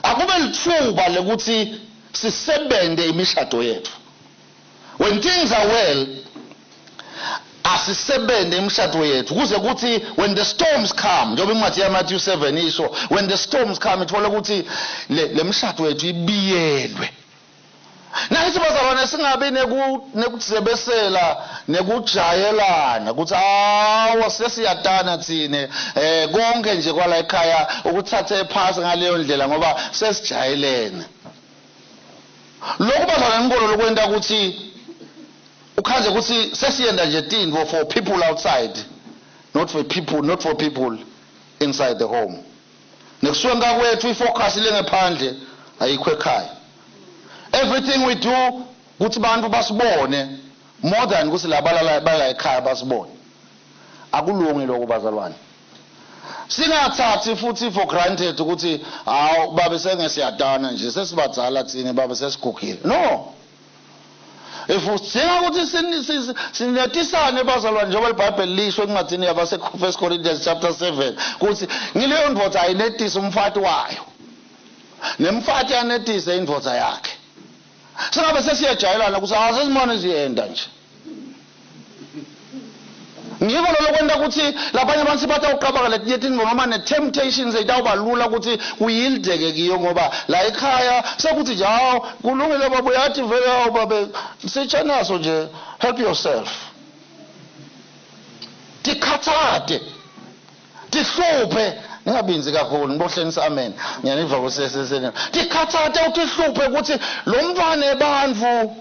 akube lithuba lekuthi sisebente imishado yethu. When things are well, asisebente imishado yethu kuze kuthi when the storms come, njengoba incwadi yaMatthew 7 isho, when the storms come ithole ukuthi le mishado yethu ibiyelwe. Nakithi bazalwane singabi nekudzebesela nekujayelana ukuthi awu sesiyatana thine, konke nje kwala ekhaya ukuthathe phasi ngaleyo ndlela ngoba sesijayelene. Lokhu bazalwane inkolo lokwenta ukuthi ukhanze ukuthi sesiyenda nje tintfo for people outside, not for people, not for people inside the home. Nekuswenka kwethu ifocus lengephandle ayikho ekhaya. Everything we do kuthi bantu basibone more than ukuthi labalala bala ekhaya basibone. Akulungi lokho bazalwane. Singathathi futhi for granted ukuthi hawu babe sengesiyadana nje sesibadzala thina babe sesigugile. No. If udinga ukuthi sinetisane bazalwane njengoba iBhayibheli lisho encwadini yabase 1 Corinthians chapter 7 ukuthi ngileyo ndvodza ayinetise umfati wayo nemfati anetise indvodza yakhe. Singabe sesiyajayelana ukuthi asesimane siyenda nje. Ngiko lokwenta ukuthi labanye abantu batawuqabaka letinye tintfo noma ne-temptations etawuba lula ukuthi kuyildeke kiyo ngoba la ekhaya sekuthi nje hawu kulungile baba uyathi vele hawu babe sitshanaso nje, help yourself. Tikhathate, tihluphe, ningabinzi kakhulu nibohlenisa amen ngiyaniva kusesesene. Tikhathate utihluphe ukuthi lo mntwana ebantfu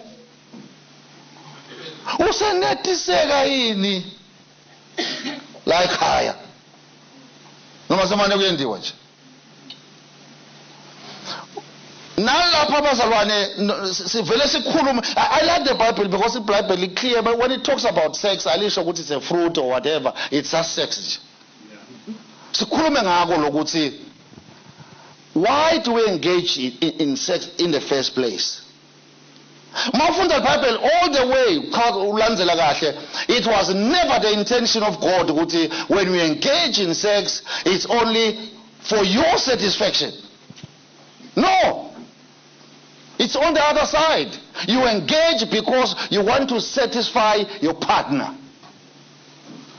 usenetiseka yini. La ekhaya noma semane kuyendiwa nje. Nalapha abazalwane sivele sikhulume. I like the Bible because the Bible is clear, but when it talks about sex, alisho ukuthi it's a fruit or whatever, it's just sex nje. Sikhulume ngako lokuthi why do we engage in sex in the first place? Mawufunda iBhayibheli all the way, cha, ulandzela kahle, it was never the intention of God ukuthi when we engage in sex, it's only for your satisfaction. No, it's on the other side. You engage because you want to satisfy your partner.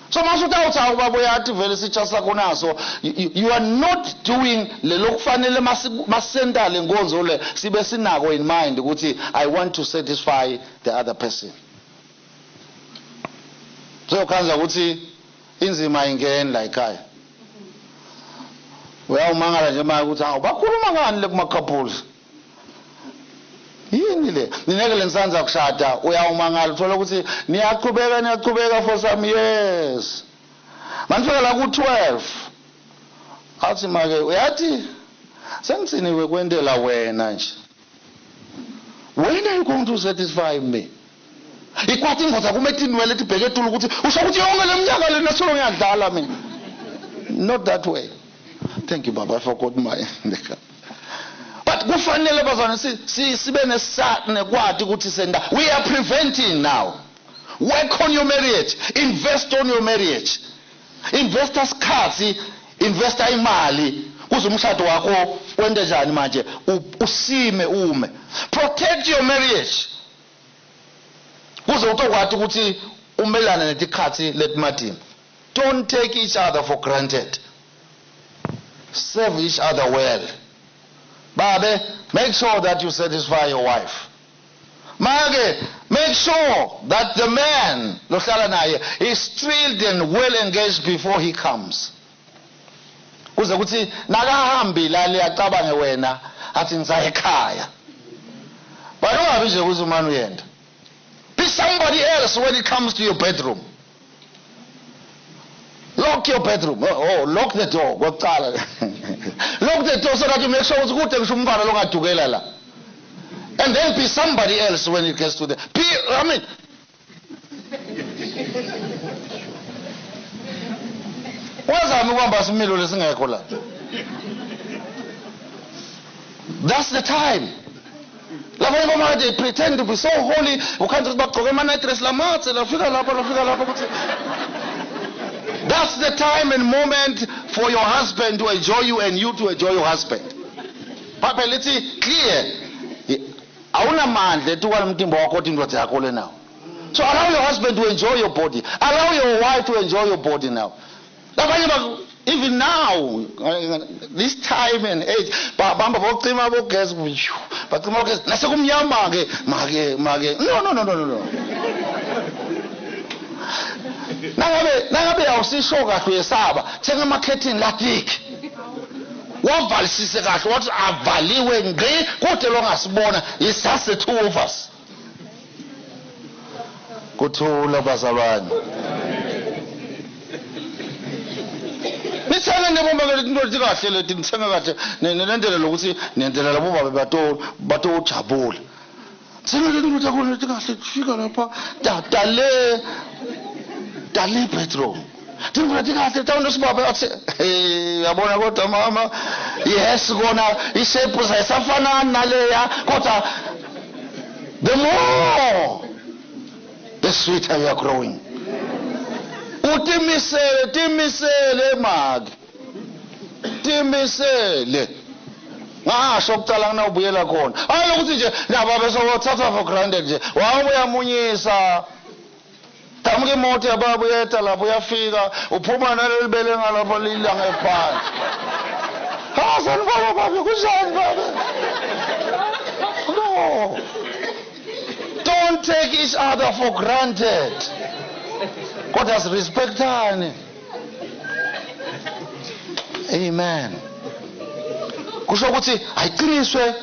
So masuthi awuthi awubaba uyathi vele sitsha sakho naso, you are not doing lelo kufanele masenta le nkonzo le sibe sinako in mind ukuthi I want to satisfy the other person. So khanza ukuthi inzima ingeni la ekhaya. Uyawumangala nje manje ukuthi hawu, bakhuluma ngani le kuma couples, yini le nineke lenisanza kushada. Uyawumangala uthola ukuthi niyaqhubeka, niyaqhubeka for some years, manifika la ku-12, athi make uyathi sengithiniwe kwentela wena nje, when are you going to satisfy me? Ikwathi ingoza kuma etinwele ethi bheke etulu ukuthi usho ukuthi yonke le minyaka lena solo ngiyadlala mina. Not that way. Thank you, baba. I forgot my, but kufanele bazwane sibe nekwati ukuthi senda, we are preventing now. Work on your marriage, invest on your marriage, investa isikhathi, investa imali kuze umshado wakho wente njani manje usime ume. Protect your marriage kuze utokwati ukuthi umelane netikhathi letimatima. Don't take each other for granted. Serve each other well. Babe, make sure that you satisfy your wife. Make make sure that the man lohlala naye is thrilled and well engaged before he comes, kuze kuthi nakahambi lale acabange wena, athi ngisaya ekhaya. But ungabi nje kuze umane uyenda. Be somebody else when it comes to your bedroom. Lock your bedroom. Oh, lock the door kokuqala. Lock the door so that you make sure ukuthi kude ngisho umfana longadukela la. And then be somebody else when it gets to the be, I mean, wazama ukubamba similo lesingekho la. That's the time labanye bomama, they pretend to be so holy, ukhanza ukuthi bagqoke ama-night dress lamatse, lafika lapha, lafika lapha ukuthi. That's the time and moment for your husband to enjoy you and you to enjoy your husband. Bible lithi clear, awunamandla etukwa mtimba wakho kodwa indoda yakho le nawo. So allow your husband to enjoy your body, allow your wife to enjoy your body now. Labanye even now, this time and age, bahamba bocima bogesi, bacima bogesi nasekumnyama ke make make. No, no, no, no, no, no. Nangabe awusisho kahle, uyesaba, thenga amakhethini la thick, wavalisise kahle, wathi avaliwe ngqi kude longasibona. It's just the two of us. Kuthula bazalwane. Nithenge nebomba into leti kahle leti, nithenge kahle nendlela lokuthi nendlela labo babe bato batojabula. Thenga leti nto takho leti kahle, fika lapha dale dale bedroom, tinto leti kahle tawundo sibabe athi, "Hey, uyabona kodwa mama, yes, kona ishape sayisafanani naleya, kodwa the more the sweeter you are growing." Utimisele, timisele make, timisele. Ngasho kucala nginawubuyela khona, hayi ukuthi nje nabo besowathatha for granted nje, wawuyamunyisa, damuka imoto yababa, uyeta lapho, uyafika, uphuma naleli bele ngalapho lila ngephansi. Ha, sanibona baba, kunjani baba? No, don't take each other for granted, kodwa sirespectane. Amen. Kusho ukuthi ayiqiniswe.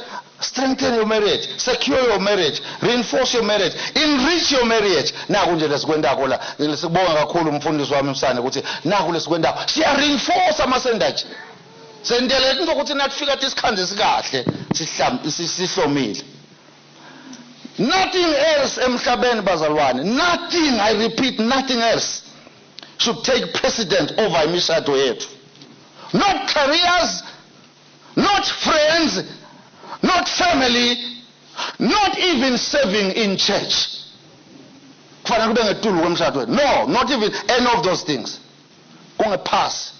Strengthen your marriage, secure your marriage, reinforce your marriage, enrich your marriage. Naku nje lesikwendako la, sikubonga kakhulu umfundisi wami msane ukuthi naku lesikwendako. Siya reinforce amasenda nje. Sendele into ukuthi nathifika tisikhanze sikahle, sihlomile. Nothing else emhlabeni bazalwane, nothing, I repeat, nothing else should take precedent over imishado yethu. Not careers, not friends, not family, not even serving in church. Kufanele kube ngetulu kwemshado wethu. No, not even any of those things. Kungephasi.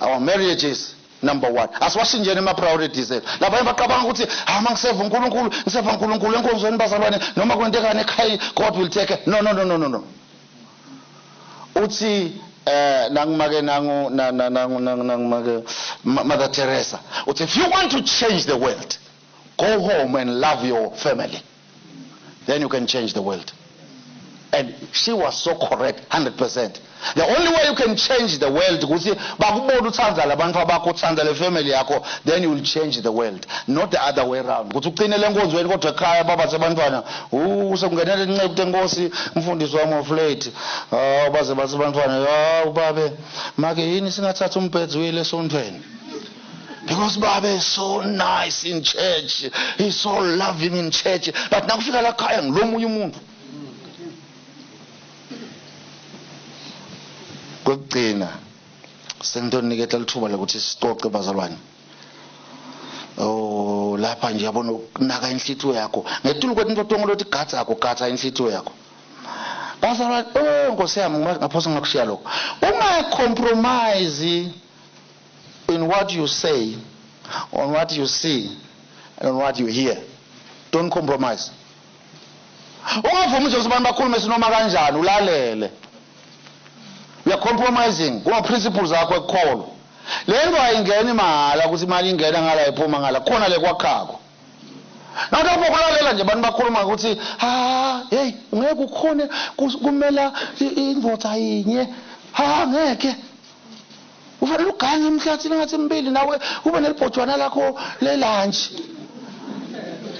Our marriage is number one. Asiwashinjeni ama-priorities ethu. Labanye bacabanga ukuthi ah mangiseva uNkulunkulu, ngiseva uNkulunkulu enkonzweni bazalwane noma kwentekani ekhaya God will take it. No, no, no, no, no, no. Uthi nangumake nangu nangu nangumake Mother Teresa. Uthi if you want to change the world, go home and love your family. Then you can change the world. And she was so correct, 100%. The only way you can change the world ukuthi bakubona uthanda labantu abakho, uthanda le family yakho, then you will change the world, not the other way round. Ukuthi uqine lenkonzweni kodwa ekhaya baba sebantwana, sekungenele inceku tenkosi umfundisi wami of late. Ah, baze bathi abantwana, ah babe, make yini singathatha umbhedzo uyele esontweni? Because Babe is so nice in church. He's so loving in church. But nakufika la khaya ngilomunye umuntu. Kwekugcina sengitoniketa lithuba lokuthi sicoce bazalwane. Oh lapha nje yabona ukunaka inhlitiyo yakho. Ngetulu kwetinto tonke loti gadzako gadza inhlitiyo yakho. Bazalwane, oh Nkosi yami ngaphosa ngakushiya lokho. Unga compromise in what you say, on what you see, and on what you hear. Don't compromise. Ungavumi nje ukuthi abantu bakhulume sinoma kanjani, ulalele. We are compromising kuma principles akho ekukholwa. Le nto ayingeni mahhala ukuthi imali ingena ngala iphuma ngala, khona le kwakhako. Nalapho kulalela nje abantu bakhuluma ukuthi ha hey ungeke ukhone kumela indvodza yinye, ha ngeke. Ufanele ugange emhlathini ngathi mbili nawe ube nelibhojwana lakho lelantshi.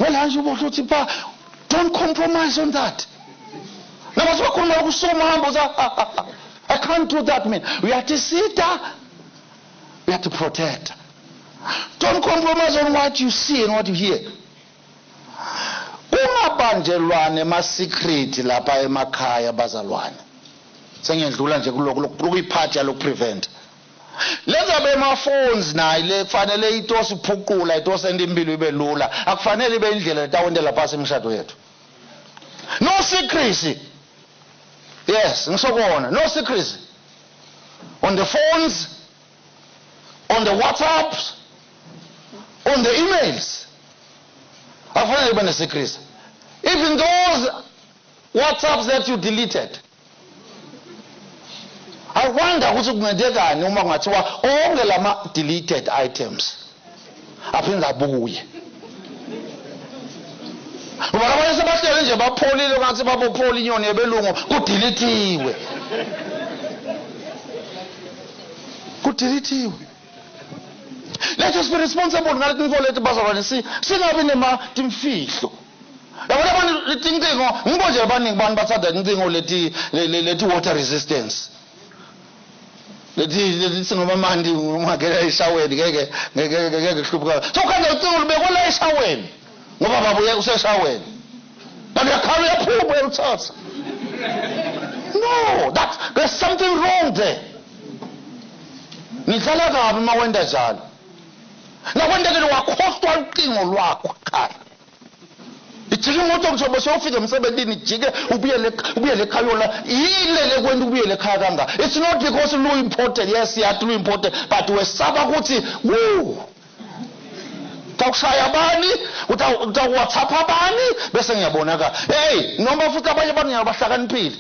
Ngelantshi ubohle uthi pa, don't compromise on that. Nabathi bakhuluma lokusukuma uhambe uthi I can't do that man. Uyatisita, we have to protect. Don't compromise on what you see and what you hear. Kungabanjelwane ema-secret lapha emakhaya bazalwane. Sengiyedlula nje kulokhu lokuyiphathi yaloku prevent. Lenza bema-phones nayo le kufanele itose iphuqula itose enta impilo ibe lula. Akufanele ibe indlela letawentela phasi imishado yethu. No secrecy. Yes, ngisokona. No secrecy. On the phones, on the WhatsApps, on the emails. Akufanele ibe ne-secrecy. Even those WhatsApps that you deleted. I wonder ukuthi kungenzekani uma kungathiwa onke lama deleted items aphinde abuye. Ngoba labanye sebahlele nje bapholile ngathi babophola inyoni yebelungu kudeletiwe. Kudeletiwe. Let us be responsible ngale tinfo leti bazalwane singabi nema timfihlo. Yabona abantu letincingo ngibo nje abaningi abantu bathanda tincingo leti leti water resistance. Leti sinoma mandi ungangena eshaweni ngeke ngeke ngeke kuhluphuka. So khanje ucingo lubekwe la eshaweni ngoba babuye useshaweni. Kanti uyakhala uyaphuma uyaluthatha. No, that there's something wrong there. Nidlala kabi uma wenda njalo. Nakwendekile wakhohlwa ucingo lwakho ekhaya. Ijike imoto ngisho bese ufika emsebenzini ijike ubuyele ubuyele ekhaya yola yile le kwenta ubuyele ekhaya kanga. It's not because lu important, yes yathi lu important, but wesaba ukuthi woo utawushaya bani, utawu-WhatsApp abani bese ngiyabonakala. Hey, noma futhi abanye abantu ngiyabahlakaniphile.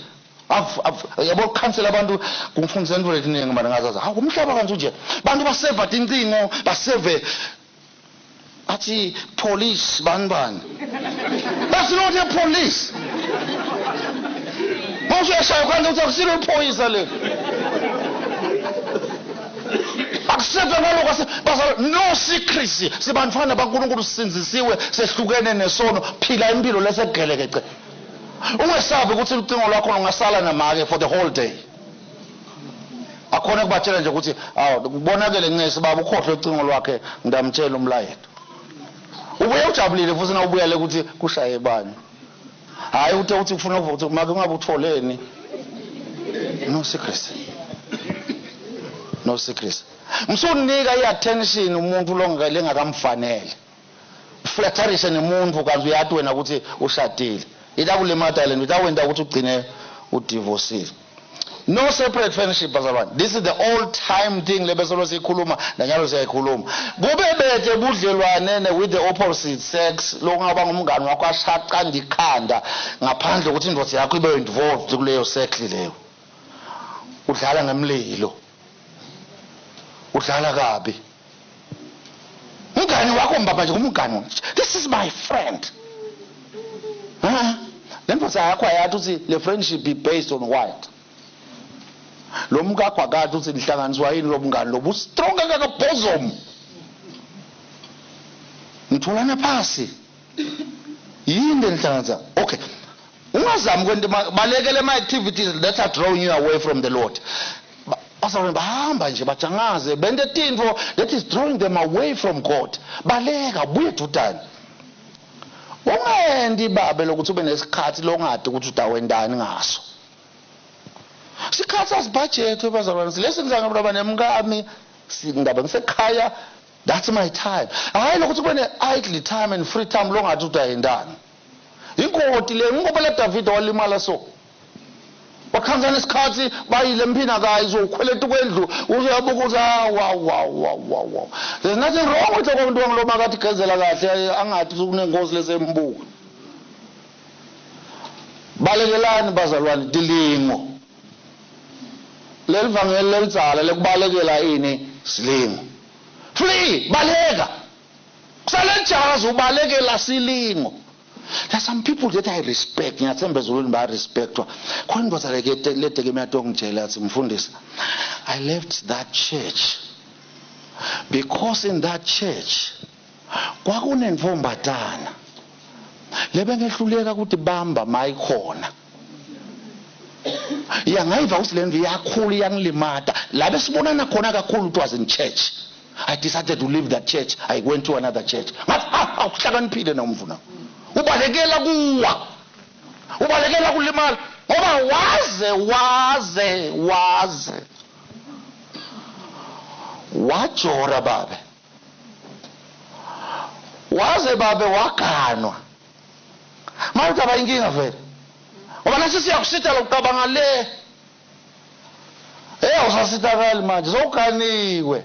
Yabo ukhansela abantu kungifundisa into letiningi manje ngazazi. Hawu umhlaba kanje nje. Bantu baseva tincingo, baseve athi police bani bani. That's not a police. Mawusuyashaya kanje uthi akusilo iphoyisa leli. Akuseve ngaloko bazalwane, no secrecy. Sibantfwana baNkulunkulu, sisindzisiwe, sehlukene nesono. Phila impilo lesegelekece. Ungesabi ukuthi ucingo lwakho lungasala namake for the whole day. Akhona kubatshela nje ukuthi awu kubonakele ncesi baba ukhohlwe ucingo lwakhe, ngidamtshela umlayeto. Ubuye ujabulile futhi na ubuyele ukuthi kushaye bani. Hayi uthe uthi ufuna ukuvuka ukuthi make ungabe utholeni. No secrecy. No secrecy. Msunika i-attention umuntu lengakamfanele. Flatterishe nemuntu kanti uyathi wena ukuthi ushadile. Itakulimata lento, itawenta ukuthi ugcine udivorcile. No separate friendship, bazalwane. This is the old time thing lebesolo siyikhuluma, nanyalo siyayikhuluma. Kube bethe budlelwane with the opposite sex, lokungaba ngumngani wakho ashaqanda ikhanda ngaphandle ukuthi indoda yakho ibe involved kuleyo circle leyo. Udlala ngemlilo. Udlala kabi. Umngani wakho mbaba nje umngani. This is my friend. Ha? Le ndoda yakho ayathi ukuthi le friendship be based on what? Lo mkakho akathi ukuthi nihlanganiswa yini lo mngani lo bu-strong kangaka bosom. Nitholana phasi. Yini lenihlanganisa? Okay. Ungazami kwenta balekele ama activities that are drawing you away from the Lord. Bazalwane bahamba nje bajangaze bente tintfo that is drawing them away from God. Baleka buye dudane. Ungendi babe lokuthi ube nesikhathi longadi ukuthi utawendani ngaso. Sikhathi asibudget bazalwane, lesi ngizange nemkami sindaba ngisekhaya, that's my time. Hayi lokuthi kube ne-idle time and free time longathi utayendani. Inkoti le ngoba le David walimala so. Wakhanzana isikhathi bayile emphina kayi uzokhweleta kwendlu uzoyabuka ukuthi wow wow wow wow wow. There's nothing wrong with lokho umuntu wangiloma akathi gezela kahle angathi kunengozi lesembuka. Balekelani bazalwane dilingo. Leli vangeli lelidzala lekubalekela ini silingo. Flee, baleka. Kusale jazi ubalekela silingo. There are some people that I respect. Ngiyathemba ezulwini bayarespectwa. Khona indoda leke lede ke miyatongitshela yathi mfundisi, I left that church because in that church kwakunentombatana lebengehluleka ukuthi bamba mayikhona. Yangayiva ukuthi le ndlu iyakhula iyangilimata. La besibonana khona kakhulu it was in church. I decided to leave that church. I went to another church. Ngathi awuhlakaniphile na umfuna. Ubalekela kuwa. Ubalekela kulimala ngoba waze wajora babe. Waze babe waganwa. Manje aba inkinga vele. Ngoba nasi siyakusitha lokucabanga le. Awusasitakali manje sowuganiwe.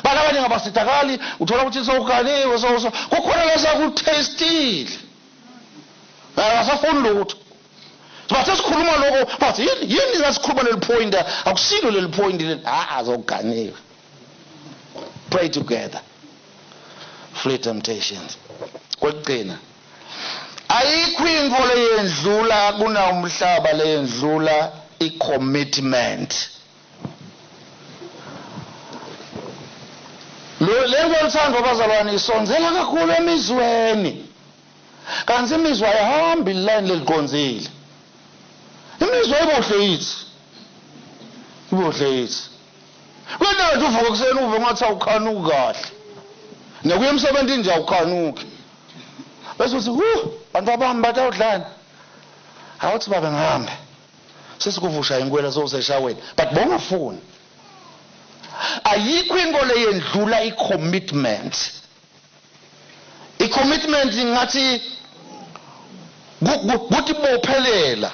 Bantu abaningi abasitakali uthola ukuthi sowuganiwe so kukhona lesakutestile. Akasafuni lutho. Bathe sikhuluma lokho bathi yini lasikhuluma leli point akusilo leli point leli azoganiwe. Pray together. Flee temptations. Kwekugcina ayikho into leyendlula kuna umhlaba leyendlula i-commitment. Lo lento luthando bazalwane isonzela kakhulu emizweni. Kanti imizwa ayihambi line leliqonzile. Imizwa ibohle yithi. Ibohle yithi. Wena nje uvuka kuseni uve ngathi awukhanuki kahle. Nekuya emsebenzini nje awukhanuki. Bese uthi hu bantu abami bathi awudlani. Awuthi babe ngihambe. Sesikuvusha inkwela sowuseshaweni but bongafuni. Ayikho into leyendlula i-commitment. I-commitment ngathi kutibophelela.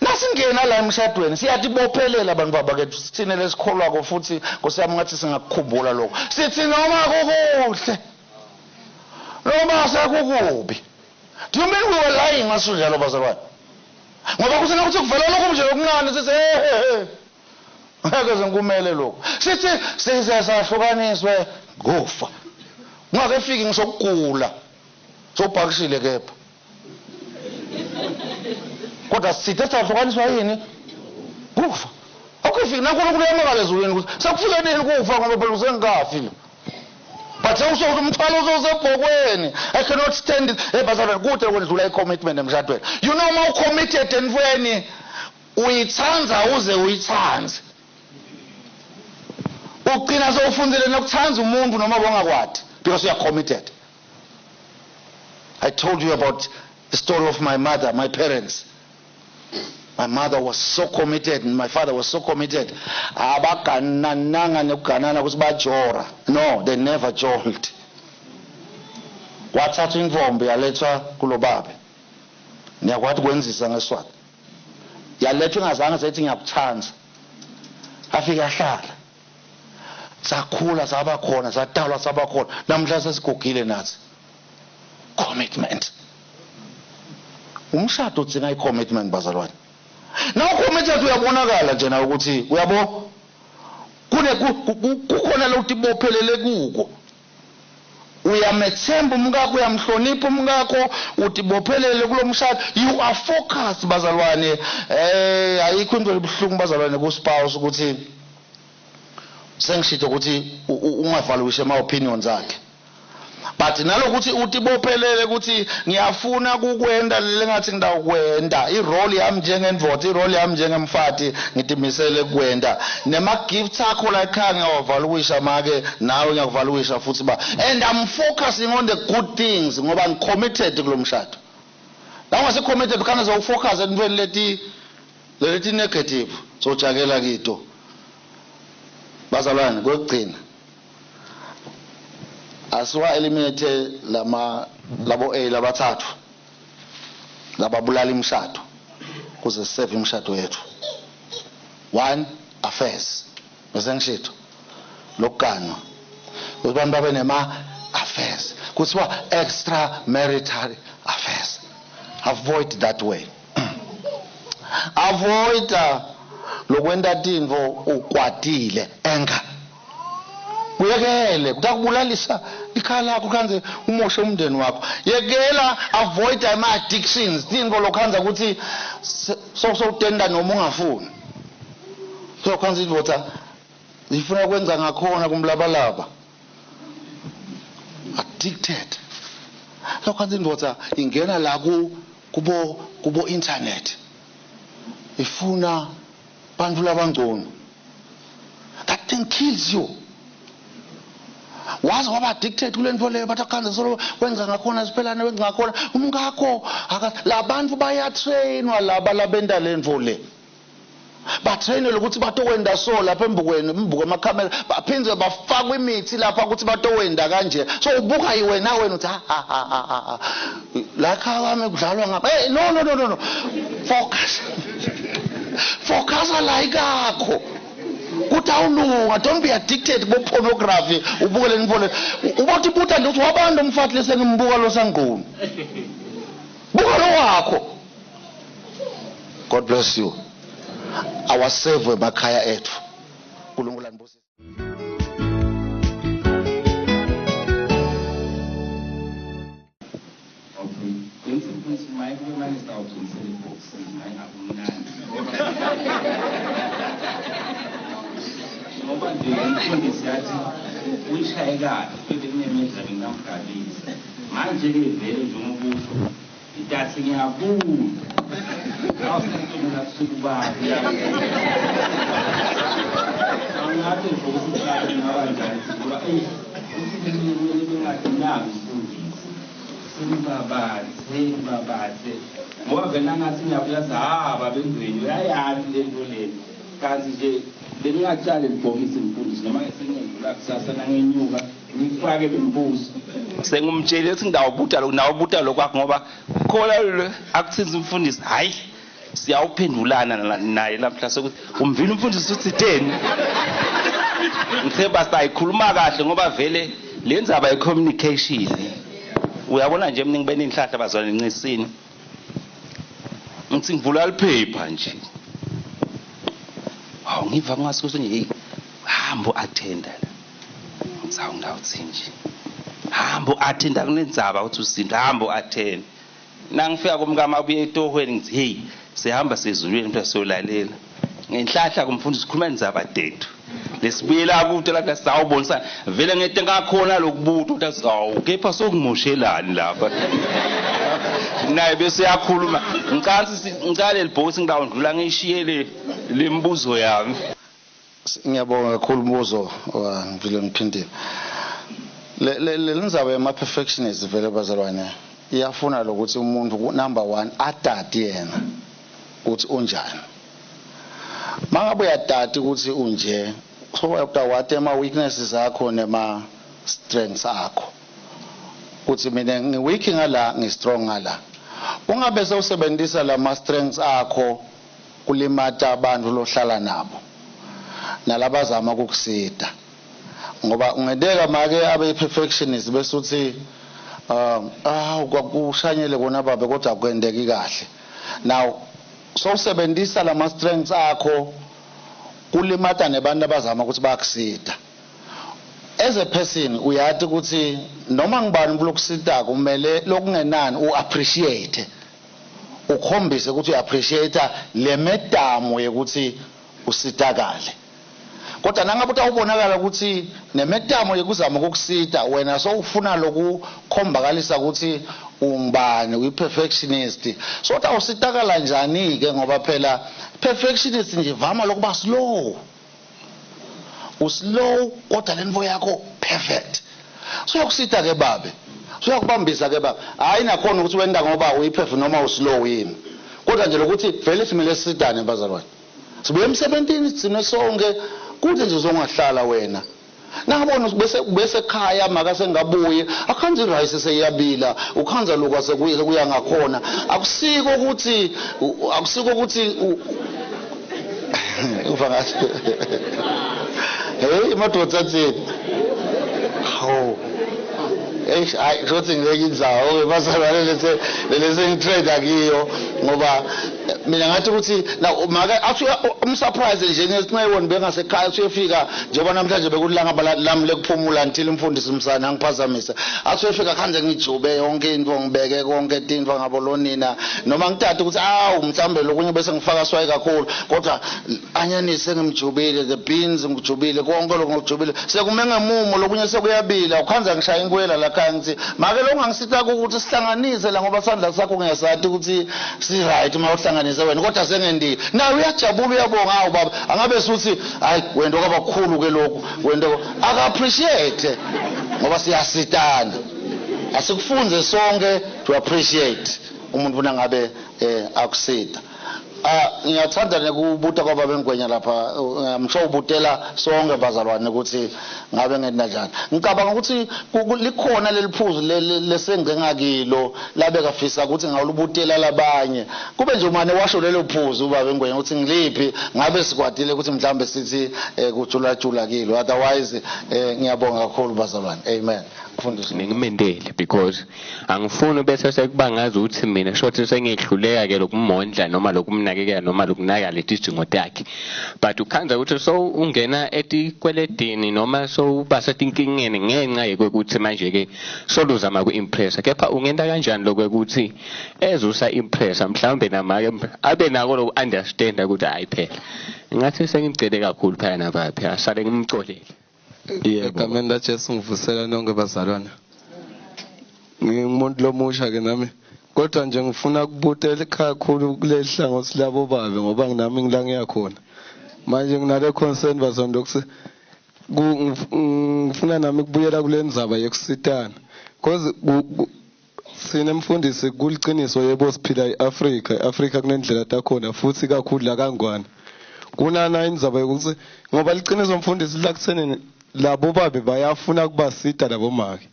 Nasingena la emshadweni siyatibophelela abantu babakethu sithine lesikholwako futhi Nkosi yami ngathi singakukhumbula lokho. Sithi noma kukuhle noma sekukubi. Do you mean we were lying ngasinjalo bazalwane? Ngoba kusena ukuthi kuvela lokho nje okuncane sithi hey. Ngeke zenkumele lokho. Sithi size sahlukaniswe ngofa. Ungakefiki ngisokugula. Sowubhakishile kepha. Kodwa sithe sahlukaniswa yini? Kufa. Okay, Sekufika naNkulunkulu uyamangala ezulwini ukuthi sekufike nini kufa ngoba phela usengikafi lo. But sewusho umthwalo usosebhokweni. I cannot stand it. Hey bazalwane, kude kwendlula i-commitment emshadweni. You know, uma ucommitted entweni uyithanda uze uyithanze. Ugcina sewufundile nokuthanda umuntu noma bongakwadi because you are committed. I told you about the story of my mother, my parents. My mother was so committed and my father was so committed. Abaganananga nokuganana ukuthi bajora. No, they never joined. Wathatha intombi yalethwa kulo babe. Niyakwazi kwenzisa ngeSwati. Yalethwa ingazange sethi ngiyakuthanda. Afika ahlala. Sakhula saba khona, sadalwa saba khona. Namhla sesigugile nathi. Commitment. Umshado udzinga i-commitment, bazalwane. Na ucommitted uyabonakala nje na ukuthi uyabo kune kukhona lokutibophelele kuko. Uyamethemba umkakho, uyamhlonipha umkakho, utibophelele kulo mshado. You are focused, bazalwane. Ayikho into ebuhlungu, bazalwane, ku spouse ukuthi sengishito ukuthi ungavaluishe ama opinions akhe. But nalokuthi utibophelele ukuthi ngiyafuna kukwenda lengathi ngidawukwenda, irole yami njengendvodza, irole yami njengemfati, ngitimisele kwenda nema gifts akho la ekhaya ngiyawavaluisha make, nawe ngiyakuvaluisha futhi ba, and I'm focusing on the good things ngoba ngicommitted kulo mshado. La ungase committed khana sewufocus entweni leti negative, sojakela kito, bazalwane. Kwekugcina, asiwa eliminate lama labo A labathathu lababulala imishado kuze sisave imishado yethu. One, affairs. Bese ngishito lokuganwa ukuthi abantu babe nema affairs, kuthiwa extra marital affairs. Avoid that way. Avoid lokwenta tintfo ukwatile, anger. Kuyekele, kutakubulalisa ikhaya lakho, khanze umoshe umndeni wakho. Yekela, avoid ama-addictions, tintfo lokhanza ukuthi sowutenda noma ungafuni. So khanza indvodza ifuna kwenza ngakhona kumlabalaba, addicted. So khanza indvodza ingena la ku kubo kubo internet ifuna bantfu labangcono. That thing kills you. Waze waba addicted kule nto leyo, bathi akhanze solo wenza ngakhona siphelane, wenza ngakhona umkakho. Labantu bayatrainwa, laba labenta le nto le, batrainelwe ukuthi batokwenda so lapha embukweni, embuko emakhamera, baphindze bafakwe imithi lapha ukuthi batowenda kanje. So ubuka wena uthi, ha ha ha ha ha, la khaya wami kudlalwa ngapha. Hey, no, no, no, no, no, focus, focus la ikakho kuthi awulunga. Don't be addicted kubo pornography, ubuke le nto le, ubothi buta nje ukuthi wabantu umfati lesengimbuka lo sangqunu, buka lo wakho. God bless you. Awasevwe emakhaya ethu. Nkulunkulu anibusise. Okay. Ngithi maye kube manje sitawugcinisela ebhokisini, hayi ngakumnandi. Ngoba nje umfundisi yathi uyishaye kahle futhi kunemidla bengingamgabisa. Manje-ke vele njengoba usho itathi ngiyabuza. Awusentombi kusukubabi. Angathi nje ukuthi mhlawumbe kungaba njani ngoba eyi uthi kumele bengathi umfundisi. Simbabathe babathe ngoba vele angathi ngiyabuya ha babendweni uyayazi le nto le, kanti nje bengingacali libhokisi mfundisi noma sengiyendlula kusasa nangenyuka ngifake lembuzo sengumtshele ukuthi ngidawubuta lo nawubuta lokwakho ngoba khola akuthinzi umfundisi, hayi siyawuphendulana naye namhla sokuthi umvile umfundisi uthi theni. Ngithe basayikhuluma kahle ngoba vele le ndzaba ye-communication, uyabona nje mina ngibe nenhlahla bazalwane ncisini, ngithi ngivula liphepha nje, hawu, ngiva kungasukuthi nje hey, hambo attenda la. Ngithi hawu, ngawuthi nje hambo attenda kunendzaba uthi usinto hambo attend. Nangifika kumkama abuye etohweni, ngithi hey, sihamba sezulwini mntu siyolalela. Ngenhlahla kumfundisi sikhuluma indzaba tethu. Lesibuyela kude lapha sawubonisana vele ngete ngakhona lokubuta ukuthi awu kepha sokumoshelani lapha. Naye bese yakhuluma ngicansi ngicale libhokisi ngilawundlula ngishiyele lembuzo yami. Ngiyabonga kakhulu umbuzo ngivile ngiphindile. Le le ndzaba yama perfectionist vele bazalwane iyafuna lokuthi umuntu number 1 adati yena ukuthi unjani. Mangabe uyadati ukuthi unje so uyawati ama weaknesses akho nema strengths akho. Kuthi mina ngi-weak ngala ngi-strong ngala. Ungabe sewusebenzisa lama strengths akho kulimata abantu lohlala nabo nalabazama ukukusita. Ngoba ungenteka make abe perfectionist bese uthi kwakushanyele kona babe kodwa akwendeki kahle. Now sowusebenzisa lama strengths akho kulimata nebantu abazama ukuthi bakusita. As a person uyati ukuthi noma ngibani kulokusita kumele lokungenani uappreciate, ukhombise ukuthi uappreciate le medamo yokuthi usitakale. Kodwa nangabe utawubonakala ukuthi nemetamo yekuzama ukukusita wena sowufuna lokukhombakalisa ukuthi ungubani, uyi-perfectionist, so utawusitakala njani-ke? Ngoba phela perfectionist nje vama lokuba slow, uslow kodwa lento yakho perfect. So uyakusita ke babe, so uyakubambisa ke babe. Hayi nakhona ukuthi wenda ngoba uyi-perfect noma uslow yini, kodwa nje lokuthi vele simele sisitane bazalwane. Sibuye emsebentini sine sonke kuthi nje uzongahlala wena. Nangabona bese ekhaya maka sengabuye akhanze irice seyiyabila, ukhanza lokho sekuye kuya ngakhona. Akusiko ukuthi uva ngathi hey madoda athini. Hawu hey hayi shothi ngeke indzawo bazalwane lese lese ngitrade kiyo ngoba mina ngathi ukuthi na maka athi umsurprise nje ngesinqewoni bengasekhaya usuyefika njengoba namhlanje bekulanga lami lekuphumula until umfundisi umsana angiphazamise. Athi uyefika khanze ngijube yonke into ngibeke konke tinto ngabolonina noma ngithathe ukuthi awu mhlambe lokunye bese ngifaka swayi kakhulu kodwa anyanise ngimjubile, the beans ngijubile, konke lokho ngijubile sekume ngemumo lokunye sekuyabila. Ukhanza ngishaya inkwela la khaya ngithi make lo ungangisita ukuthi sihlanganise la ngoba sandla sakho ngiyasathi ukuthi si right uma uhlanganise wena kodwa sengendile. Nawe uyajabula uyabonga, awu baba angabe suthi hayi wena kwabakhulu ke lokhu wena aka appreciate ngoba siyasitana. Asikufunze sonke to appreciate umuntu nangabe akusita. Ngiyathanda nekubuta kwaba bengwenya lapha, I'm sure ubutela sonke bazalwane ukuthi ngabe ngenta njani. Ngicabanga ukuthi likhona leliphuzu lesengcengakilo labe kafisa ukuthi ngawulubutela labanye. Kube nje umane washo lelo phuzu ubaba engwenya ukuthi ngiliphi, ngabe sikwadile ukuthi mhlambe sithi kujula jula kilo. Otherwise ngiyabonga kakhulu bazalwane. Amen. Mfundisi ngimendele because angifuni bese sekuba ngazi ukuthi mina shothi sengihluleka ke lokumondla noma lokumnakekela noma lokunaka letidzingo takhe, but ukhanza ukuthi so ungena etikweletini noma so uba setinkingeni ngenxa yokuthi manje ke soluzama ku-impressa. Kepha ungenta kanjani lokwekuthi ezusa impressa mhlawumbe namake abe nako loku-understanda ukuthi hayi phela ngathi sengimcele kakhulu phela nabaphi asale ngimcolele. Egameni laJesu ngivusela nonke bazalwane. Ngingumuntu lomusha ke nami kodwa nje ngifuna ukubutela kakhulu kuleli hlangothi labo babe ngoba nginami ngila ngiyakhona. Manje nginale concern bazalwane lokuthi ngifuna nami ukubuyela kule ndzaba yekusitana. Because sine mfundisi kuliciniso yebo siphila eAfrika, eAfrika kunendlela takhona futhi kakhulu la kangwane. Kunana indzaba yokuthi ngoba liciniso mfundisi la kutheni labo babe bayafuna kubasita labo make.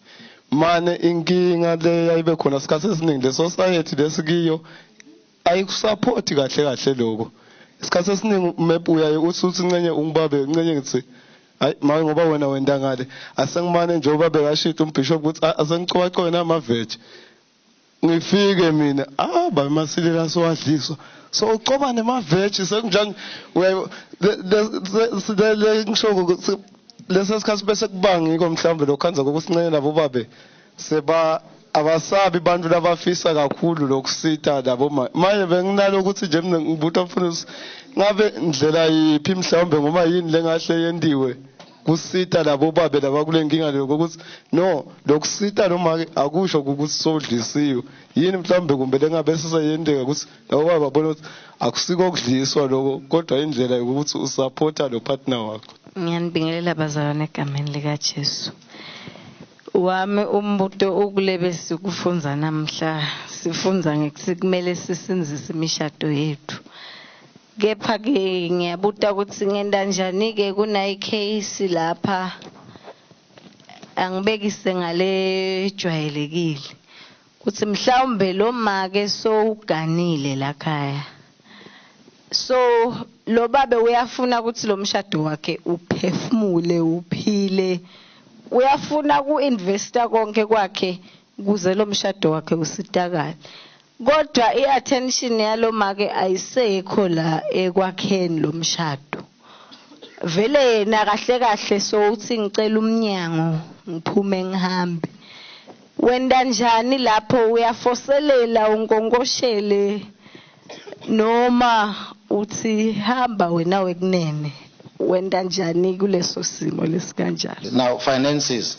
Mane inkinga le yayibe khona isikhathi esiningi le society lesikiyo ayikusupport kahle kahle lokho. Isikhathi esiningi map uyaye uthi uthi ncenye ungibabe ncenye ngithi hayi make ngoba wena wenda ngale asengimane njengoba bekashito umbishop ukuthi asengicobacobe nama-veg. Ngifike mina babe masilela sowadliswa so ucoba nema-veg sekunjani le ngisho ukuthi leso sikhathi bese kubangiko mhlawumbe lokhanza kokusincane labo babe seba abasabi bantu labafisa kakhulu lokusita labo manje benginalo ukuthi nje mina ngibuta mfundisi Ngabe ndlela yiphi mhlawumbe ngoma yini lengahle yentiwe kusita labo babe laba kule nkinga leyo ukuthi no lokusita noma akusho ukuthi sodlisiwe yini mhlawumbe kumbe lengabe siseyenteka ukuthi labo baba babone ukuthi akusiko kudliswa lokho kodwa indlela yokuthi usupporta lo partner wakho. Ngiyanibingelela bazalwane egameni likaJesu. Wami umbuto ukulebe sikufunza namhla sifunza ngekuthi kumele sisinzise imishado yethu. Kepha ke ngiyabuta ukuthi ngenda njani ke kunayi case lapha angibekise ngale jwayelekile kuthi mhlawumbe lo make sowuganile la khaya. So lo babe uyafuna ukuthi lo mshado wakhe uphefumule uphile, uyafuna ku-investa konke kwakhe ukuze lo mshado wakhe usitakale, kodwa i-attention yalo make ayisekho la ekwakheni lo mshado. Vele yena kahle kahle sowuthi ngicela umnyango ngiphume ngihambe. Wenda njani lapho? Uyafoselela unkonkoshele noma uthi hamba wena wekunene? Wenda njani kuleso simo lesikanjalo? Now finances,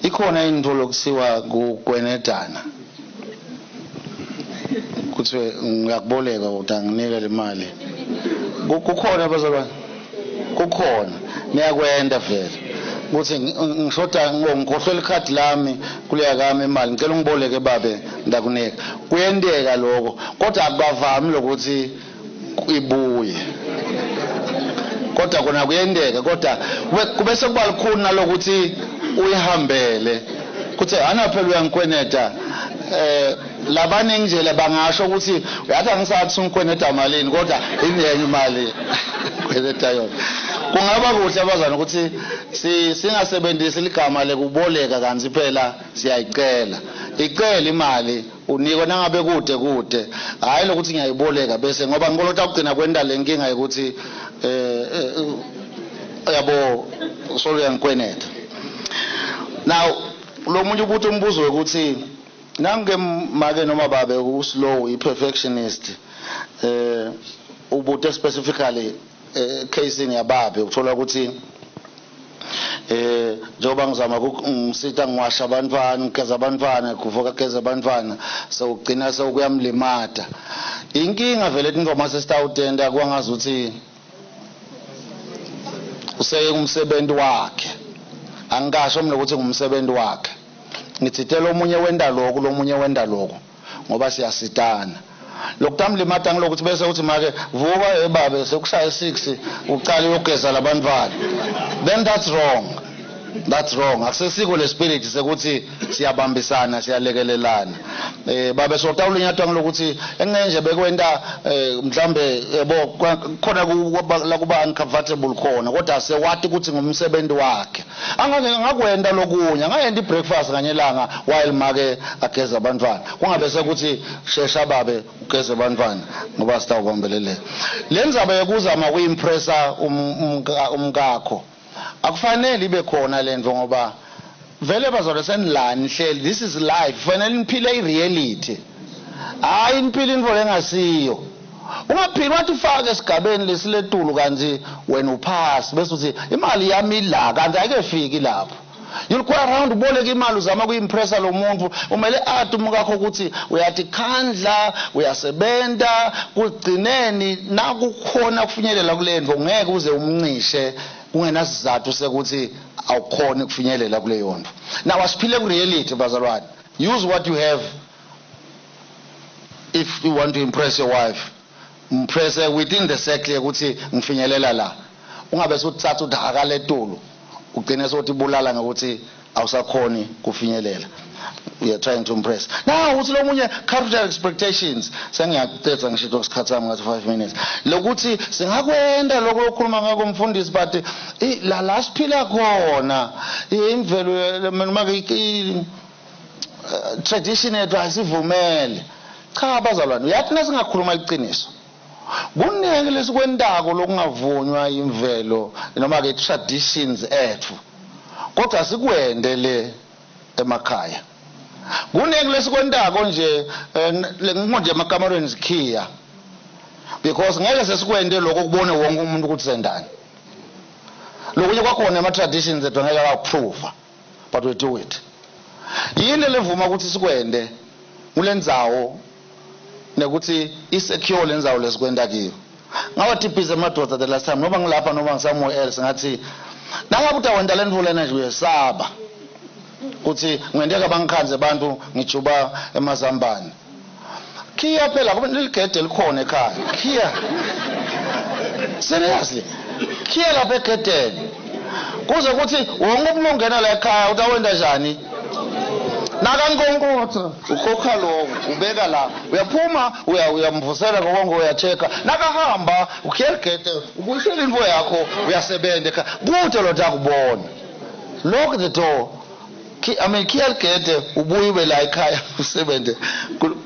ikhona into lokusiwa kukwenedana, kuthiwe ngiyakuboleka ukuthi anginike le mali. Kukhona bazalwane, kukhona, niyakwenda vele ukuthi ngishoda ngikhohlwe ikhadi lami kuleya kami imali, ngicela ungiboleke babe ndakunika. Kuyenteka lokho, kodwa akubavami lokuthi ibuye, kodwa kona kuyenteka. Kodwa kube sekuba lukhuni nalokuthi uyihambele kuthi ana phela uyangikhweneta. Labaningi nje bangasho ukuthi uyathi angisathi ungikweneta malini, kodwa inenye imali kweneta yona. Kungaba kuhle abazana ukuthi singasebenzisi ligama lekuboleka, kanti phela siyayicela. Icela imali unikwe nangabe kude kude, hayi lokuthi ngiyayiboleka bese, ngoba ngibona ukuthi akugcina kwenda le nkinga yokuthi yabo solo uyangikhweneta. Now lo munye ubuthi umbuzo ukuthi nange make noma babe uslow i-perfectionist, ubute specifically casing yababe, uthola ukuthi njengoba ngizama ngisita ngiwasha abantwana, ngigeza abantwana, kuvuka geza abantwana, sewugcina sewukuyamlimata. Inkinga vele ingoma sesitawutenda kwangazuthi useye umsebenzi wakhe. Angikasho mina ukuthi ngumsebenzi wakhe, ngithithela omunye wenda lokhu, lomunye wenda lokhu, ngoba siyasitana. Lokutamlimata ngilokuthi bese uthi make vuka ebabe sekushaya 6 uqale uyogeza labantwana, then that's wrong, that's wrong. Akusesiko le spirit sekuthi siyabambisana siyalekelelana. Babe sotawulinyatwa ngilokuthi engenje nje bekwenta mhlambe yebo khona la kuba uncomfortable khona, kodwa sewati ukuthi ngumsebenzi wakhe. Angake ngakwenda lokunye, angayenda ibreakfast kanye langa while make ageza abantwana, kungabe sekuthi shesha babe ugeze abantwana ngoba sitawubambeleleka. Le ndzaba yokuzama kuimpressa umkakho akufanele ibe khona lento, ngoba vele bazalwane senilani hleli, this is life, fanele niphile i-reality, hayi niphile into lengasiyo. Ungaphili wathi ufake esigabeni lesiletulu kanti wena uphasi, bese uthi imali yami la kanti ayikefiki lapho. You'll go around uboleka imali uzama kuimpressa lo muntu. Umele athi umkakho ukuthi uyatikhandla, uyasebenta, kugcineni nakukhona kufinyelela kule ndvo ngeke uze umncishe kungenasizathu sekuthi awukhoni kufinyelela kuleyo ndvo. Now asiphile ku reality bazalwane. Use what you have if you want to impress your wife. Impress her within the circle ukuthi ngifinyelela la. Ungabe suthatha udaka letulu ugcine sotibulala ngokuthi awusakhoni kufinyelela. We are trying to impress. Now uthi lomunye capital expectations, sengiyacetha ngisho isikhathi sami ngathi 5 minutes. Lokuthi singakwenda lokho okhuluma ngakho umfundisi, but la siphila khona imvelo noma tradition yethu asivumele. Cha bazalwane, uyathi nasingakhuluma iqiniso, kuneke lesikwentako lokungavunywa imvelo noma ke traditions ethu, kodwa sikwende le emakhaya. Kuneke lesikwentako nje nje emakamarweni sikhiya Because ngeke sesikwente lokho kubone wonke umuntu ukuthi sendani. Lokunye kwakhona ama traditions ethu angeke akaprove, but we do it. Yini levuma ukuthi sikwende kulendzawo nekuthi isecure lendzawo lesikwenda kiyo? Ngawathibhiza emadoda the last time, noma ngilapha noma somewhere else, ngathi nangabe utawenta le ntfo lena nje, uyesaba kuthi ngenteka bangikhanze abantu ngijuba emazambane, khiya phela kube liligede likhona ekhaya. Khiya, seriously, khiya lapha egedeni, kuze kuthi wonke umuntu ongena la ekhaya utawenta njani? Nakankonkotha, ukhokha lokho, ubeka la, uyaphuma, uyamvusela ngokonke, uyachecka. Nakahamba, ukhiya ligede, ubuyisela intfo yakho, uyasebenza ekhaya kude lo takubona. Lock the door. I mean, khiya ligede, ubuye ube la ekhaya usebenze.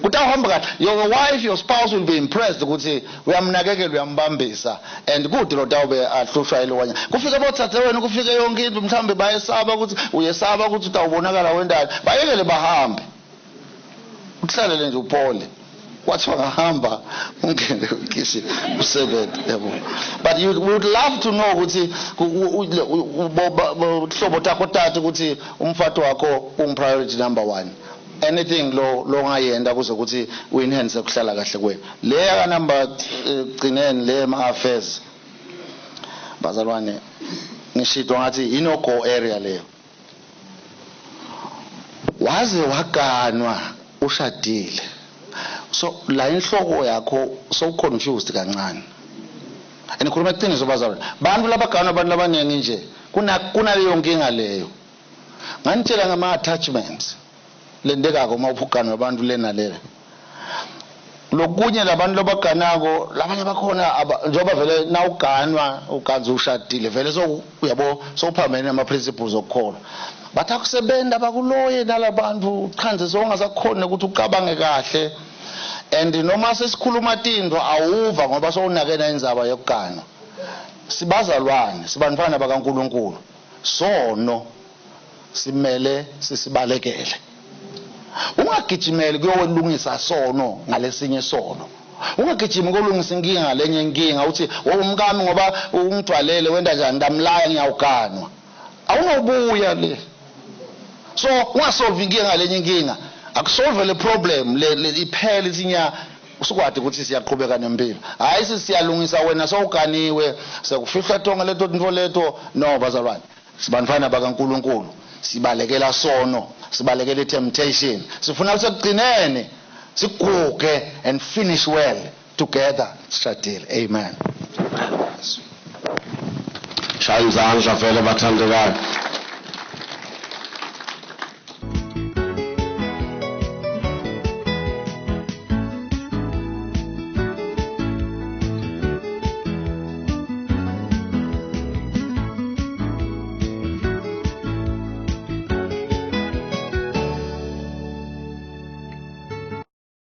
Kutawuhamba kahle. Your wife, your spouse will be impressed ukuthi uyamnakekela, uyambambisa, and kude lo tawube ahlushwa yilokanya. Kufike botsatse wena, kufike yonke into, mhlawumbe bayesaba ukuthi uyesaba ukuthi utawubonakala wendani. Bayekele bahambe, ukuhlalele nje uphole. Kwathiwa ngahamba, ungene ekitchen usebenze, yabo. But you would love to know ukuthi hlobo takho tati ukuthi umfati wakho ungu-priority number one. Anything lo longayenda kuze ukuthi u-enhance kuhlala kahle kwenu. Le yaka number gcineni, le ma-affairs, bazalwane, ngishidwa ngathi ino go area leyo. Waze waganwa ushadile, so la inhloko yakho so confused kancane. And khuluma iqiniso, bazalwane, bantu labaganwa, abantu labaningi nje kuna kunaleyo nkinga leyo nganitshela ngama attachments lentekako uma uganwa abantu lena lena. Lokunye labantu labaganako, labanye bakhona njengoba vele nawuganwa uganza ushadile vele, so uyabo sowuphambene nama principles okukholwa, bathi akusebenza bakuloye nalabantu uchanze sowungasakhona ukuthi ucabange kahle. And noma sesikhuluma tinto awuva ngoba sowunakena indzaba yokuganwa. Sibazalwane, sibantwana bakaNkuluNkulu, sono simele sisibalekele. Ungagijimeli kuyowelungisa sono ngalesinye sono. Ungagijimi kolungisa inkinga ngalenye inkinga, uthi umkami ngoba ungithwalele wenda njani, ndamlaya, ngiyawuganwa. Awunobuya le. So ungasolve inkinga ngalenye inkinga. Akusolve le problem le iphele isinya, usukwadi ukuthi siyaqhubeka nempilo. Hayi, sisiyalungisa wena sowuganiwe, sekufihla tonke leto tintfo leto. No, bazalwane, sibantwana bakaNkuluNkulu, sibalekela sono, sibalekela i-temptation, sifuna kusekugcineni siguge and finish well together sishadile. Amen. Shaya izandla vele, bathandekayo.